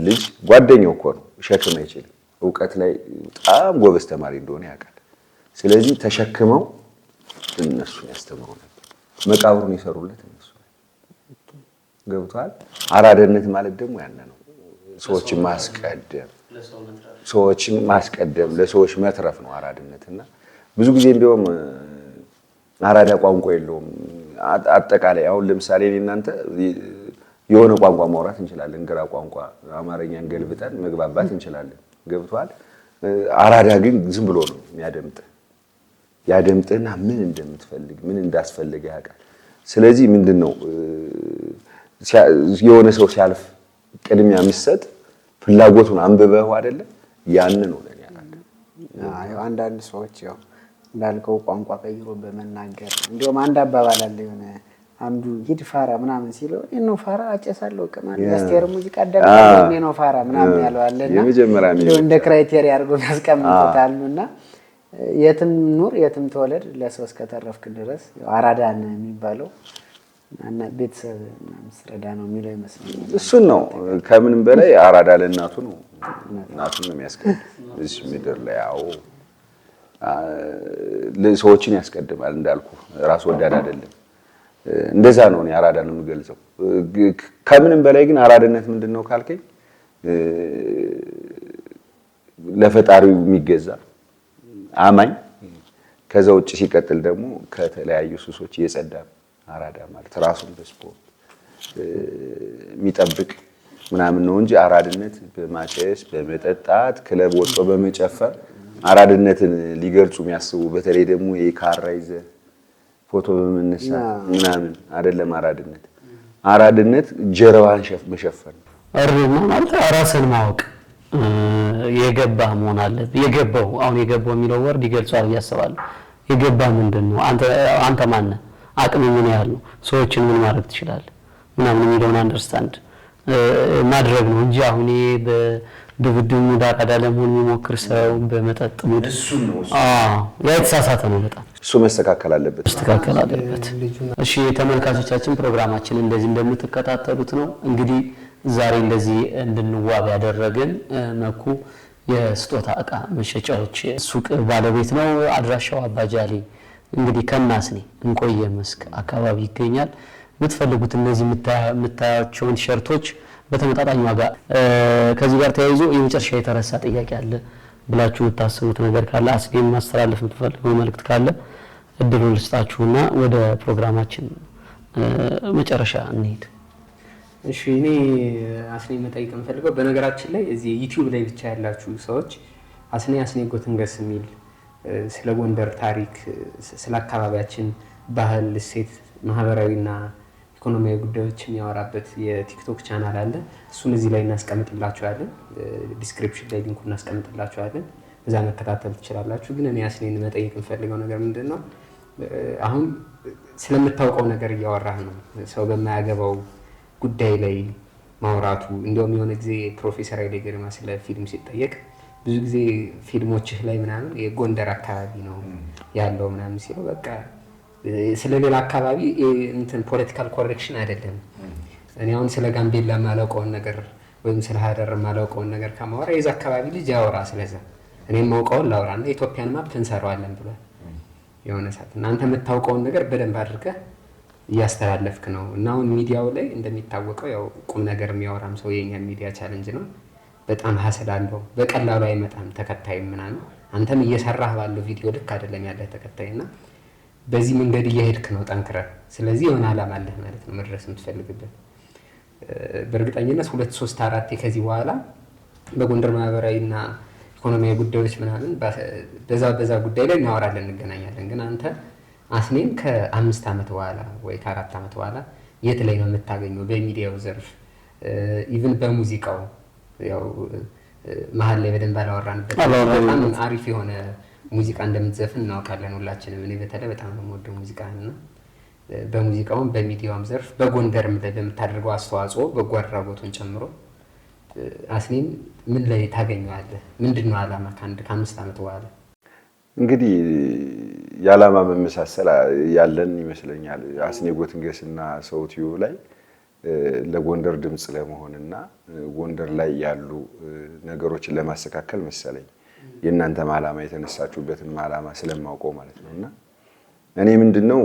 ልጅ ጓደኛው እኮ ነው፣ ሸክም አይችልም። እውቀት ላይ በጣም ጎበዝ ተማሪ እንደሆነ ያውቃል። ስለዚህ ተሸክመው እነሱን ያስተምሩ ነበር። መቃብሩን የሰሩለት እነሱ ገብቷል። አራዳነት ማለት ደግሞ ያነ ነው። ሰዎችን ማስቀደም ሰዎችን ማስቀደም ለሰዎች መትረፍ ነው አራድነትና ብዙ ጊዜ እንዲያውም አራዳ ቋንቋ የለውም። አጠቃላይ አሁን ለምሳሌ እኔ እናንተ የሆነ ቋንቋ ማውራት እንችላለን። ግራ ቋንቋ አማርኛን ገልብጠን መግባባት እንችላለን። ገብቷል። አራዳ ግን ዝም ብሎ ነው የሚያደምጥህ። ያደምጥህና ምን እንደምትፈልግ ምን እንዳስፈልገ ያውቃል። ስለዚህ ምንድነው የሆነ ሰው ሲያልፍ ቅድሚያ የሚሰጥ ፍላጎቱን አንብበው አይደለ? ያን ነው ለኔ አራዳ። አዎ አንዳንድ ሰዎች ያው እንዳልከው ቋንቋ ቀይሮ በመናገር እንደውም አንድ አባባል አለ የሆነ አንዱ ሂድ ፋራ ምናምን ሲለው እኔ ነው ፋራ አጨሳለሁ ቅማል የአስቴር ሙዚቃ አዳምጣለሁ እኔ ነው ፋራ ምናምን ያለው አለና እንደው እንደ criteria አድርጎ ያስቀምጡታልና የትም ኑር የትም ተወለድ ለሰው እስከተረፍክ ድረስ አራዳ ነህ የሚባለው እና ቤተሰብ ምናምን ስትረዳ ነው የሚለው ይመስለኛል። እሱን ነው ከምንም በላይ አራዳ ለእናቱ ነው። እናቱን ነው የሚያስቀድም እዚህ ምድር ላይ። አዎ ሰዎችን ያስቀድማል እንዳልኩ ራስ ወዳድ አይደለም። እንደዛ ነው እኔ አራዳን የምገልጸው። ከምንም በላይ ግን አራድነት ምንድነው ካልከኝ ለፈጣሪው የሚገዛ አማኝ፣ ከዛ ውጭ ሲቀጥል ደግሞ ከተለያዩ ሱሶች የጸዳ አራዳ ማለት ራሱን በስፖርት የሚጠብቅ ምናምን ነው እንጂ አራድነት በማጨስ በመጠጣት ክለብ ወጥቶ በመጨፈር አራድነትን ሊገልጹ የሚያስቡ በተለይ ደግሞ የካራ ይዘህ ፎቶ በመነሳት ምናምን አይደለም አራድነት። አራድነት ጀርባን መሸፈን እርድና ማለት ራስን ማወቅ የገባህ መሆን አለብህ። የገባው አሁን የገባው የሚለው word ይገልጿል ብዬ አስባለሁ። የገባህ ምንድነው? አንተ ማን ነህ? አቅምህ ምን ያህል ነው? ሰዎችን ምን ማድረግ ትችላለህ? ምናምን የሚለውን understand ማድረግ ነው እንጂ አሁን ይሄ በድብድብ mood አራዳ ለመሆን የሚሞክር ሰው በመጠጥ mood አዎ ያ የተሳሳተ ነው በጣም። እሱ መስተካከል አለበት። መስተካከል አለበት። እሺ ተመልካቾቻችን ፕሮግራማችን እንደዚህ እንደምትከታተሉት ነው። እንግዲህ ዛሬ እንደዚህ እንድንዋብ ያደረገን መኩ የስጦታ እቃ መሸጫዎች ሱቅ ባለቤት ነው። አድራሻው አባጃሌ እንግዲህ ከናስኔ እንቆየ መስክ አካባቢ ይገኛል። የምትፈልጉት እነዚህ የምታያቸውን ቲሸርቶች በተመጣጣኝ ዋጋ። ከዚህ ጋር ተያይዞ የመጨረሻ የተረሳ ጥያቄ አለ ብላችሁ የምታስቡት ነገር ካለ አስጌም ማስተላለፍ የምትፈልገው መልእክት ካለ እድሉን ልስጣችሁና ወደ ፕሮግራማችን መጨረሻ እንሂድ። እሺ እኔ አስኔ መጠየቅ የምፈልገው በነገራችን ላይ እዚህ ዩቲዩብ ላይ ብቻ ያላችሁ ሰዎች አስኔ ጎትንገስ የሚል ስለ ጎንደር ታሪክ ስለ አካባቢያችን ባህል እሴት ማህበራዊና ኢኮኖሚያዊ ጉዳዮች የሚያወራበት የቲክቶክ ቻናል አለ። እሱን እዚህ ላይ እናስቀምጥላችኋለን። description ላይ link ኡን እናስቀምጥላችኋለን። እዛ መከታተል ትችላላችሁ። ግን እኔ አስኔን መጠየቅ የምፈልገው ነገር ምንድነው? አሁን ስለምታውቀው ነገር እያወራህ ነው። ሰው በማያገባው ጉዳይ ላይ ማውራቱ እንደውም የሆነ ጊዜ ፕሮፌሰር ኃይሌ ገሪማ ስለ ፊልም ሲጠየቅ ብዙ ጊዜ ፊልሞችህ ላይ ምናምን የጎንደር አካባቢ ነው ያለው ምናምን ሲለው በቃ ስለሌላ አካባቢ እንትን political correction አይደለም። እኔ አሁን ስለ ጋምቤላ የማላውቀውን ነገር ወይም ስለ ሀረር የማላውቀውን ነገር ከማወራ የዛ አካባቢ ልጅ ያወራ፣ ስለዛ እኔ የማውቀውን ላውራ እና የኢትዮጵያን map እንሰራዋለን ብሏል የሆነ ሰዓት። እና አንተ የምታውቀውን ነገር በደንብ አድርገህ እያስተላለፍክ ነው። እና አሁን ሚዲያው ላይ እንደሚታወቀው ያው ቁም ነገር የሚያወራም ሰው የኛ ሚዲያ challenge ነው። በጣም hustle አለው። በቀላሉ አይመጣም ተከታዩ ምናምን። አንተም እየሰራህ ባለው ቪዲዮ ልክ አይደለም ያለህ ተከታይ እና በዚህ መንገድ እየሄድክ ነው ጠንክረህ። ስለዚህ የሆነ ዓላማ አለህ ማለት ነው መድረስ የምትፈልግበት። በእርግጠኝነት 2 3 4 ከዚህ በኋላ በጎንደር ማህበራዊና ኢኮኖሚያዊ ጉዳዮች ምናምን በዛ ጉዳይ ላይ እናወራለን፣ እንገናኛለን። ግን አንተ አስኔን ከ5 ዓመት በኋላ ወይ ከ4 ዓመት በኋላ የት ላይ ነው የምታገኘው? በሚዲያው ዘርፍ even በሙዚቃው ያው መሀል ላይ በደንብ አላወራንበት። በጣም አሪፍ የሆነ ሙዚቃ እንደምትዘፍን እናውቃለን ሁላችንም። እኔ በተለይ በጣም ነው የምወደው ሙዚቃህን እና በሙዚቃውም በሚዲያውም ዘርፍ በጎንደርም ላይ በምታደርገው አስተዋጽኦ በጎ አድራጎቱን ጨምሮ አስኔን ምን ላይ ታገኘዋለህ? ምንድነው ዓላማ ከ5 ዓመት በኋላ? እንግዲህ የዓላማ መመሳሰል ያለን ይመስለኛል። አስኔ ጎትንገስና ሰው ቲዩብ ላይ ለጎንደር ድምጽ ለመሆንና ጎንደር ላይ ያሉ ነገሮችን ለማስተካከል መሰለኝ የእናንተም ዓላማ የተነሳችሁበትን ዓላማ ስለማውቀው ማለት ነውና እኔ ምንድነው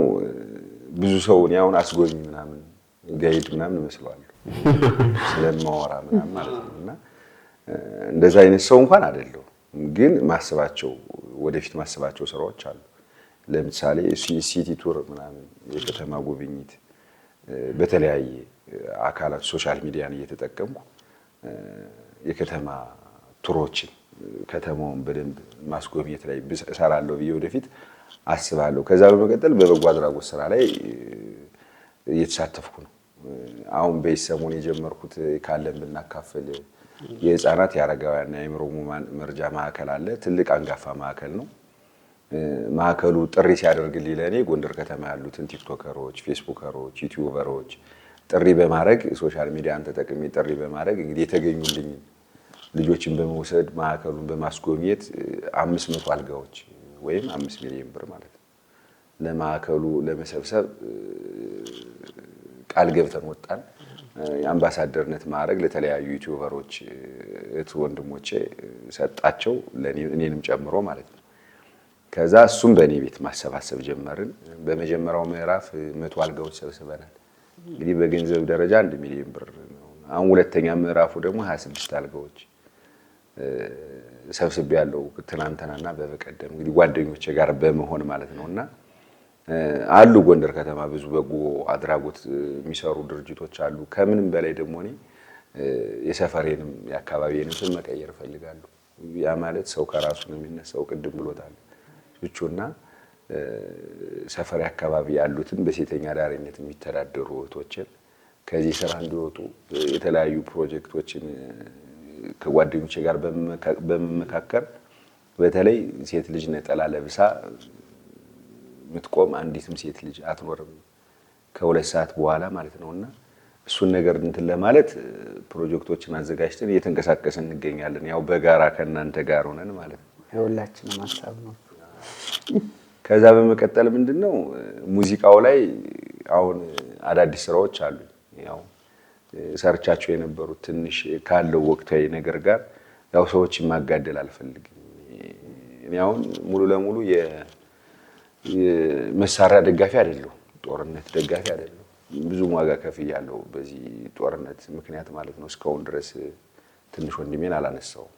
ብዙ ሰው እኔ አሁን አስጎብኝ ምናምን guide ምናምን እመስለዋለሁ ስለማወራ ምናምን ማለት ነውና እንደዛ አይነት ሰው እንኳን አይደለሁም። ግን ማስባቸው ወደፊት ማስባቸው ስራዎች አሉ። ለምሳሌ city tour ምናምን የከተማ ጉብኝት በተለያየ አካላት social media ን እየተጠቀምኩ የከተማ tour ኦችን ከተማውን በደንብ ማስጎብኘት ላይ እሰራለሁ ብዬ ወደፊት አስባለሁ። ከዛ በመቀጠል በበጎ አድራጎት ስራ ላይ እየተሳተፍኩ ነው። አሁን በሰሞኑ የጀመርኩት ካለን ብናካፍል የህፃናት የአረጋውያንና የአእምሮ ህሙማን መርጃ ማዕከል አለ። ትልቅ አንጋፋ ማዕከል ነው። ማዕከሉ ጥሪ ሲያደርግልኝ ለኔ ጎንደር ከተማ ያሉትን ቲክቶከሮች፣ ፌስቡከሮች፣ ዩቲዩበሮች ጥሪ በማድረግ social media ን ተጠቅሜ ጥሪ በማድረግ እንግዲህ የተገኙልኝ ልጆችን በመውሰድ ማዕከሉን በማስጎብኘት 500 አልጋዎች ወይም 5 ሚሊዮን ብር ማለት ነው ለማዕከሉ ለመሰብሰብ ቃል ገብተን ወጣን። የአምባሳደርነት ማዕረግ ለተለያዩ ዩቲዩበሮች እህት ወንድሞቼ ሰጣቸው፣ እኔንም ጨምሮ ማለት ነው። ከዛ እሱም በእኔ ቤት ማሰባሰብ ጀመርን። በመጀመሪያው ምዕራፍ 100 አልጋዎች ሰብስበናል። እንግዲህ በገንዘብ ደረጃ 1 ሚሊዮን ብር ነው። አሁን ሁለተኛ ምዕራፉ ደግሞ 26 አልጋዎች ሰብስቤያለሁ ትናንትናና በበቀደም እንግዲህ ጓደኞቼ ጋር በመሆን ማለት ነውና አሉ ጎንደር ከተማ ብዙ በጎ አድራጎት የሚሰሩ ድርጅቶች አሉ። ከምንም በላይ ደግሞ እኔ የሰፈሬንም የአካባቢዬንም ስም መቀየር እፈልጋለሁ። ያ ማለት ሰው ከራሱ ነው የሚነሳው፣ ቅድም ብሎታል ቹቹና ሰፈሬ አካባቢ ያሉትን በሴተኛ አዳሪነት የሚተዳደሩ እህቶችን ከዚህ ስራ እንዲወጡ የተለያዩ ፕሮጀክቶችን ከጓደኞቼ ጋር በመመካከር በተለይ ሴት ልጅ ነጠላ ለብሳ ምትቆም አንዲትም ሴት ልጅ አትኖርም ከሁለት ሰዓት በኋላ ማለት ነውና እሱን ነገር እንትን ለማለት ፕሮጀክቶችን አዘጋጅተን እየተንቀሳቀስን እንገኛለን። ያው በጋራ ከእናንተ ጋር ሆነን ማለት ነው። የሁላችንም ሀሳብ ነው። ከዛ በመቀጠል ምንድነው ሙዚቃው ላይ አሁን አዳዲስ ስራዎች አሉ። ያው ሰርቻቸው የነበሩት ትንሽ ካለው ወቅታዊ ነገር ጋር ያው ሰዎችን ማጋደል አልፈልግም። እኔ አሁን ሙሉ ለሙሉ የመሳሪያ ደጋፊ አይደለሁም፣ ጦርነት ደጋፊ አይደለሁም። ብዙ ዋጋ ከፍያለሁ በዚህ ጦርነት ምክንያት ማለት ነው። እስካሁን ድረስ ትንሽ ወንድሜን አላነሳውም።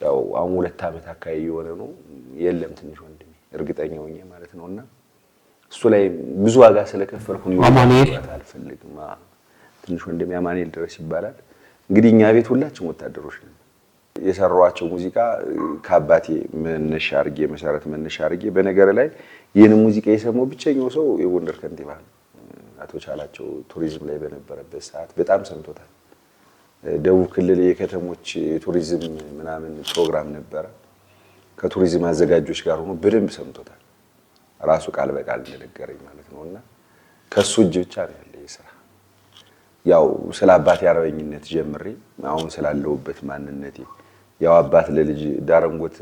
ያው አሁን 2 ዓመት አካባቢ የሆነ ነው የለም ትንሽ ወንድሜ እርግጠኛ ሆኜ ማለት ነውና እሱ ላይ ብዙ ዋጋ ስለከፈልኩ ነው አልፈልግም። ትንሽ ወንድሜ አማኑኤል ድረስ ይባላል። እንግዲህ እኛ ቤት ሁላችን ወታደሮች ነን። የሰራኋቸው ሙዚቃ ከአባቴ መነሻ አድርጌ መሰረት መነሻ አድርጌ በነገር ላይ ይህን ሙዚቃ የሰማው ብቸኛው ሰው የጎንደር ከንቲባ ነው፣ አቶ ቻላቸው ቱሪዝም ላይ በነበረበት ሰዓት በጣም ሰምቶታል። ደቡብ ክልል የከተሞች የቱሪዝም ምናምን ፕሮግራም ነበረ። ከቱሪዝም አዘጋጆች ጋር ሆኖ በደንብ ሰምቶታል። ራሱ ቃል በቃል እንደነገረኝ ማለት ነውና ከሱ እጅ ብቻ ነው ያለ ስራ። ያው ስለ አባቴ አርበኝነት ጀምሬ አሁን ስላለሁበት ማንነቴ፣ ያው አባት ለልጅ ዳረንጎት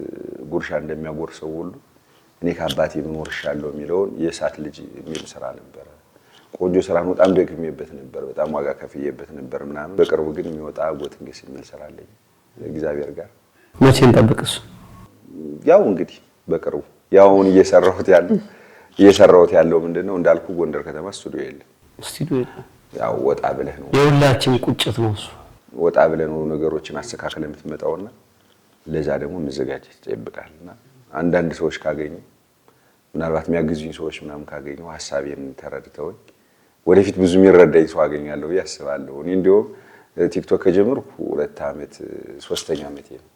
ጉርሻ እንደሚያጎርሰው ሁሉ እኔ ከአባቴ ምን ወርሻለሁ የሚለውን የእሳት ልጅ የሚል ስራ ነበረ። ቆንጆ ስራ ነው። በጣም ደክሜበት ነበር። በጣም ዋጋ ከፍዬበት ነበር ምናምን። በቅርቡ ግን የሚወጣ ጎትንግስ የሚል ስራ አለኝ እግዚአብሔር ጋር። መቼ እንጠብቅ እሱ? ያው እንግዲህ በቅርቡ፣ ያው አሁን እየሰራሁት ያለው ምንድነው፣ እንዳልኩ ጎንደር ከተማ ስቱዲዮ የለም። ስቱዲዮ የለም። ያው ወጣ ብለህ ነው። የሁላችን ቁጭት ነው እሱ። ወጣ ብለህ ነው ነገሮችን አስተካክለህ የምትመጣውና ለዛ ደግሞ መዘጋጀት ይጠይቃልና አንዳንድ ሰዎች ካገኙ፣ ምናልባት የሚያግዙኝ ሰዎች ምናምን ካገኙ፣ ሀሳቤን ተረድተውኝ ወደፊት ብዙ የሚረዳኝ ሰው አገኛለሁ ብዬ አስባለሁ። እኔ እንዲሁም ቲክቶክ ከጀመርኩ 2 ዓመት፣ ሶስተኛ ዓመቴ ነው።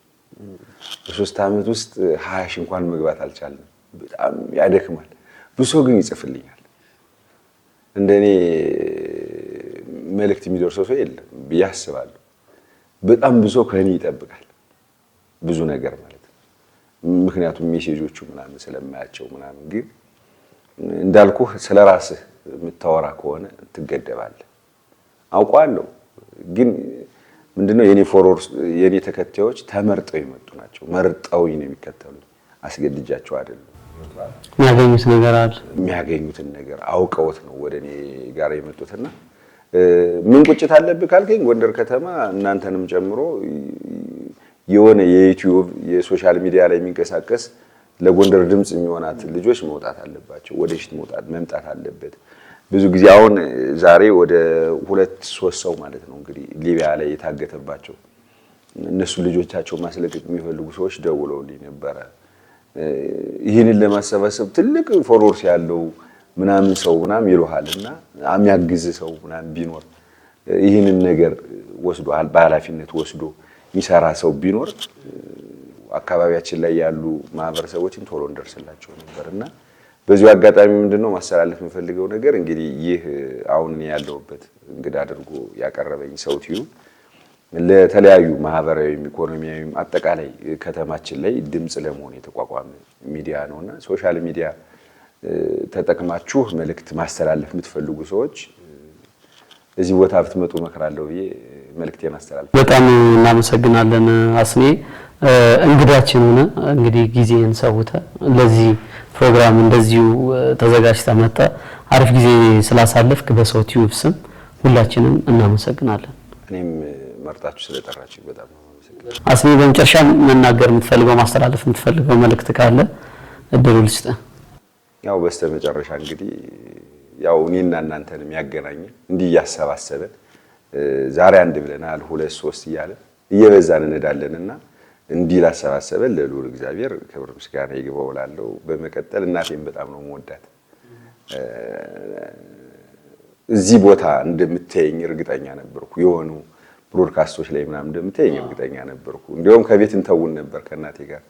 በ3 ዓመት ውስጥ 20,000 እንኳን መግባት አልቻልንም። በጣም ያደክማል። ብዙ ሰው ግን ይጽፍልኛል። እንደኔ መልእክት የሚደርሰው ሰው የለም ብዬ አስባለሁ። በጣም ብዙ ሰው ከእኔ ይጠብቃል ብዙ ነገር ማለት ነው። ምክንያቱም message ኦቹ ምናምን ስለማያቸው ምናምን። ግን እንዳልኩህ ስለ ራስህ የምታወራ ከሆነ ትገደባለህ። አውቀዋለሁ። ግን ምንድነው፣ የኔ followers፣ የኔ ተከታዮች ተመርጠው የመጡ ናቸው። መርጠውኝ ነው የሚከተሉኝ፣ አስገድጃቸው አይደለም። የሚያገኙት ነገር አለ። የሚያገኙትን ነገር አውቀውት ነው ወደ እኔ ጋር የመጡትና ምን ቁጭት አለብህ ካልከኝ፣ ጎንደር ከተማ እናንተንም ጨምሮ የሆነ የዩቲዩብ የ social media ላይ የሚንቀሳቀስ ለጎንደር ድምፅ የሚሆናት ልጆች መውጣት አለባቸው። ወደፊት መውጣት መምጣት አለበት። ብዙ ጊዜ አሁን ዛሬ ወደ ሁለት ሶስት ሰው ማለት ነው እንግዲህ ሊቢያ ላይ የታገተባቸው፣ እነሱ ልጆቻቸው ማስለቀቅ የሚፈልጉ ሰዎች ደውለውልኝ ነበረ። ይህንን ለማሰባሰብ ትልቅ followers ያለው ምናምን ሰው ምናምን ይሉሃል እና የሚያግዝ ሰው ምናምን ቢኖር፣ ይህንን ነገር ወስዶ፣ በኃላፊነት ወስዶ የሚሰራ ሰው ቢኖር አካባቢያችን ላይ ያሉ ማህበረሰቦችን ቶሎ እንደርስላቸው ነበር። እና በዚሁ አጋጣሚ ምንድነው ማስተላለፍ የምፈልገው ነገር፣ እንግዲህ ይህ አሁን እኔ ያለሁበት እንግዳ አድርጎ ያቀረበኝ ሰው ቲዩብ ለተለያዩ ማህበራዊም ኢኮኖሚያዊም አጠቃላይ ከተማችን ላይ ድምፅ ለመሆን የተቋቋመ ሚዲያ ነውና social media ተጠቅማችሁ መልእክት ማስተላለፍ የምትፈልጉ ሰዎች እዚህ ቦታ ብትመጡ እመክራለሁ ብዬ መልእክቴን አስተላልፍ። በጣም እናመሰግናለን አስኔ፣ እንግዳችን ሆነ እንግዲህ ጊዜህን ሰውተህ ለዚህ ፕሮግራም እንደዚሁ ተዘጋጅተህ መጥተህ አሪፍ ጊዜ ስላሳለፍክ በሰው ቲዩብ ስም ሁላችንም እናመሰግናለን። እኔም መርጣችሁ ስለጠራችሁ በጣም ነው የማመሰግነው። አስኔ፣ በመጨረሻ መናገር የምትፈልገው፣ ማስተላለፍ የምትፈልገው መልእክት ካለ እድሉ ልስጥህ። ያው በስተመጨረሻ እንግዲህ ያው እኔና እናንተን የሚያገናኘን፣ እንዲህ እያሰባሰበን፣ ዛሬ አንድ ብለናል፣ ሁለት ሶስት እያለን እየበዛን እንሄዳለንና እንዲህ ላሰባሰበን ለልዑል እግዚአብሔር ክብር ምስጋና ይግባው እላለሁ። በመቀጠል እናቴን በጣም ነው የምወዳት። እዚህ ቦታ እንደምታየኝ እርግጠኛ ነበርኩ። የሆኑ broadcast ኦች ላይ ምናምን እንደምታየኝ እርግጠኛ ነበርኩ። እንዲያውም ከቤት እንተውን ነበር ከእናቴ ጋር።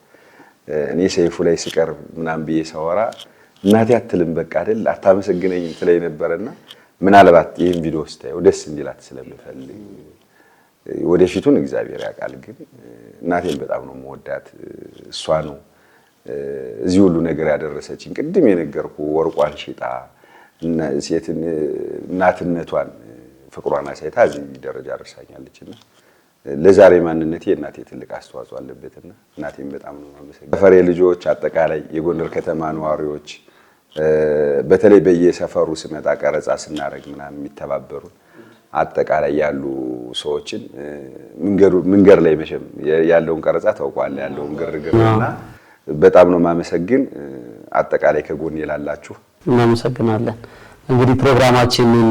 እኔ ሰይፉ ላይ ስቀርብ ምናምን ብዬ ሳወራ እናቴ አትልም፣ በቃ አይደል አታመሰግነኝም ትለኝ ነበረና ምናልባት ይህን ቪዲዮ ስታየው ደስ እንዲላት ስለምፈልግ፣ ወደፊቱን እግዚአብሔር ያውቃል። ግን እናቴን በጣም ነው የምወዳት። እሷ ነው እዚህ ሁሉ ነገር ያደረሰችኝ። ቅድም የነገርኩ ወርቋን ሽጣ፣ ሴትን እናትነቷን ፍቅሯን አሳይታ እዚህ ደረጃ አድርሳኛለች እና ለዛሬ ማንነቴ እናቴ ትልቅ አስተዋጽኦ አለበትና እናቴን በጣም ነው የማመሰግነው። ሰፈሬ ልጆች፣ አጠቃላይ የጎንደር ከተማ ነዋሪዎች፣ በተለይ በየሰፈሩ ስመጣ ቀረጻ ስናደርግ ምናምን የሚተባበሩን አጠቃላይ ያሉ ሰዎችን፣ መንገድ ላይ መቼም ያለውን ቀረጻ ታውቀዋለህ፣ ያለውን ግርግር፣ እና በጣም ነው የማመሰግን። አጠቃላይ ከጎኔ ላላችሁ እናመሰግናለን። እንግዲህ ፕሮግራማችንን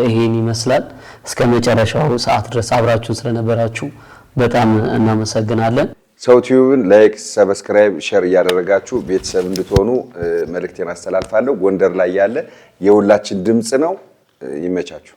ይሄን ይመስላል። እስከ መጨረሻው ሰዓት ድረስ አብራችሁን ስለነበራችሁ በጣም እናመሰግናለን። ሰው ቲዩብን like፣ subscribe፣ share እያደረጋችሁ ቤተሰብ እንድትሆኑ መልእክቴን አስተላልፋለሁ። ጎንደር ላይ ያለ የሁላችን ድምፅ ነው። ይመቻችሁ።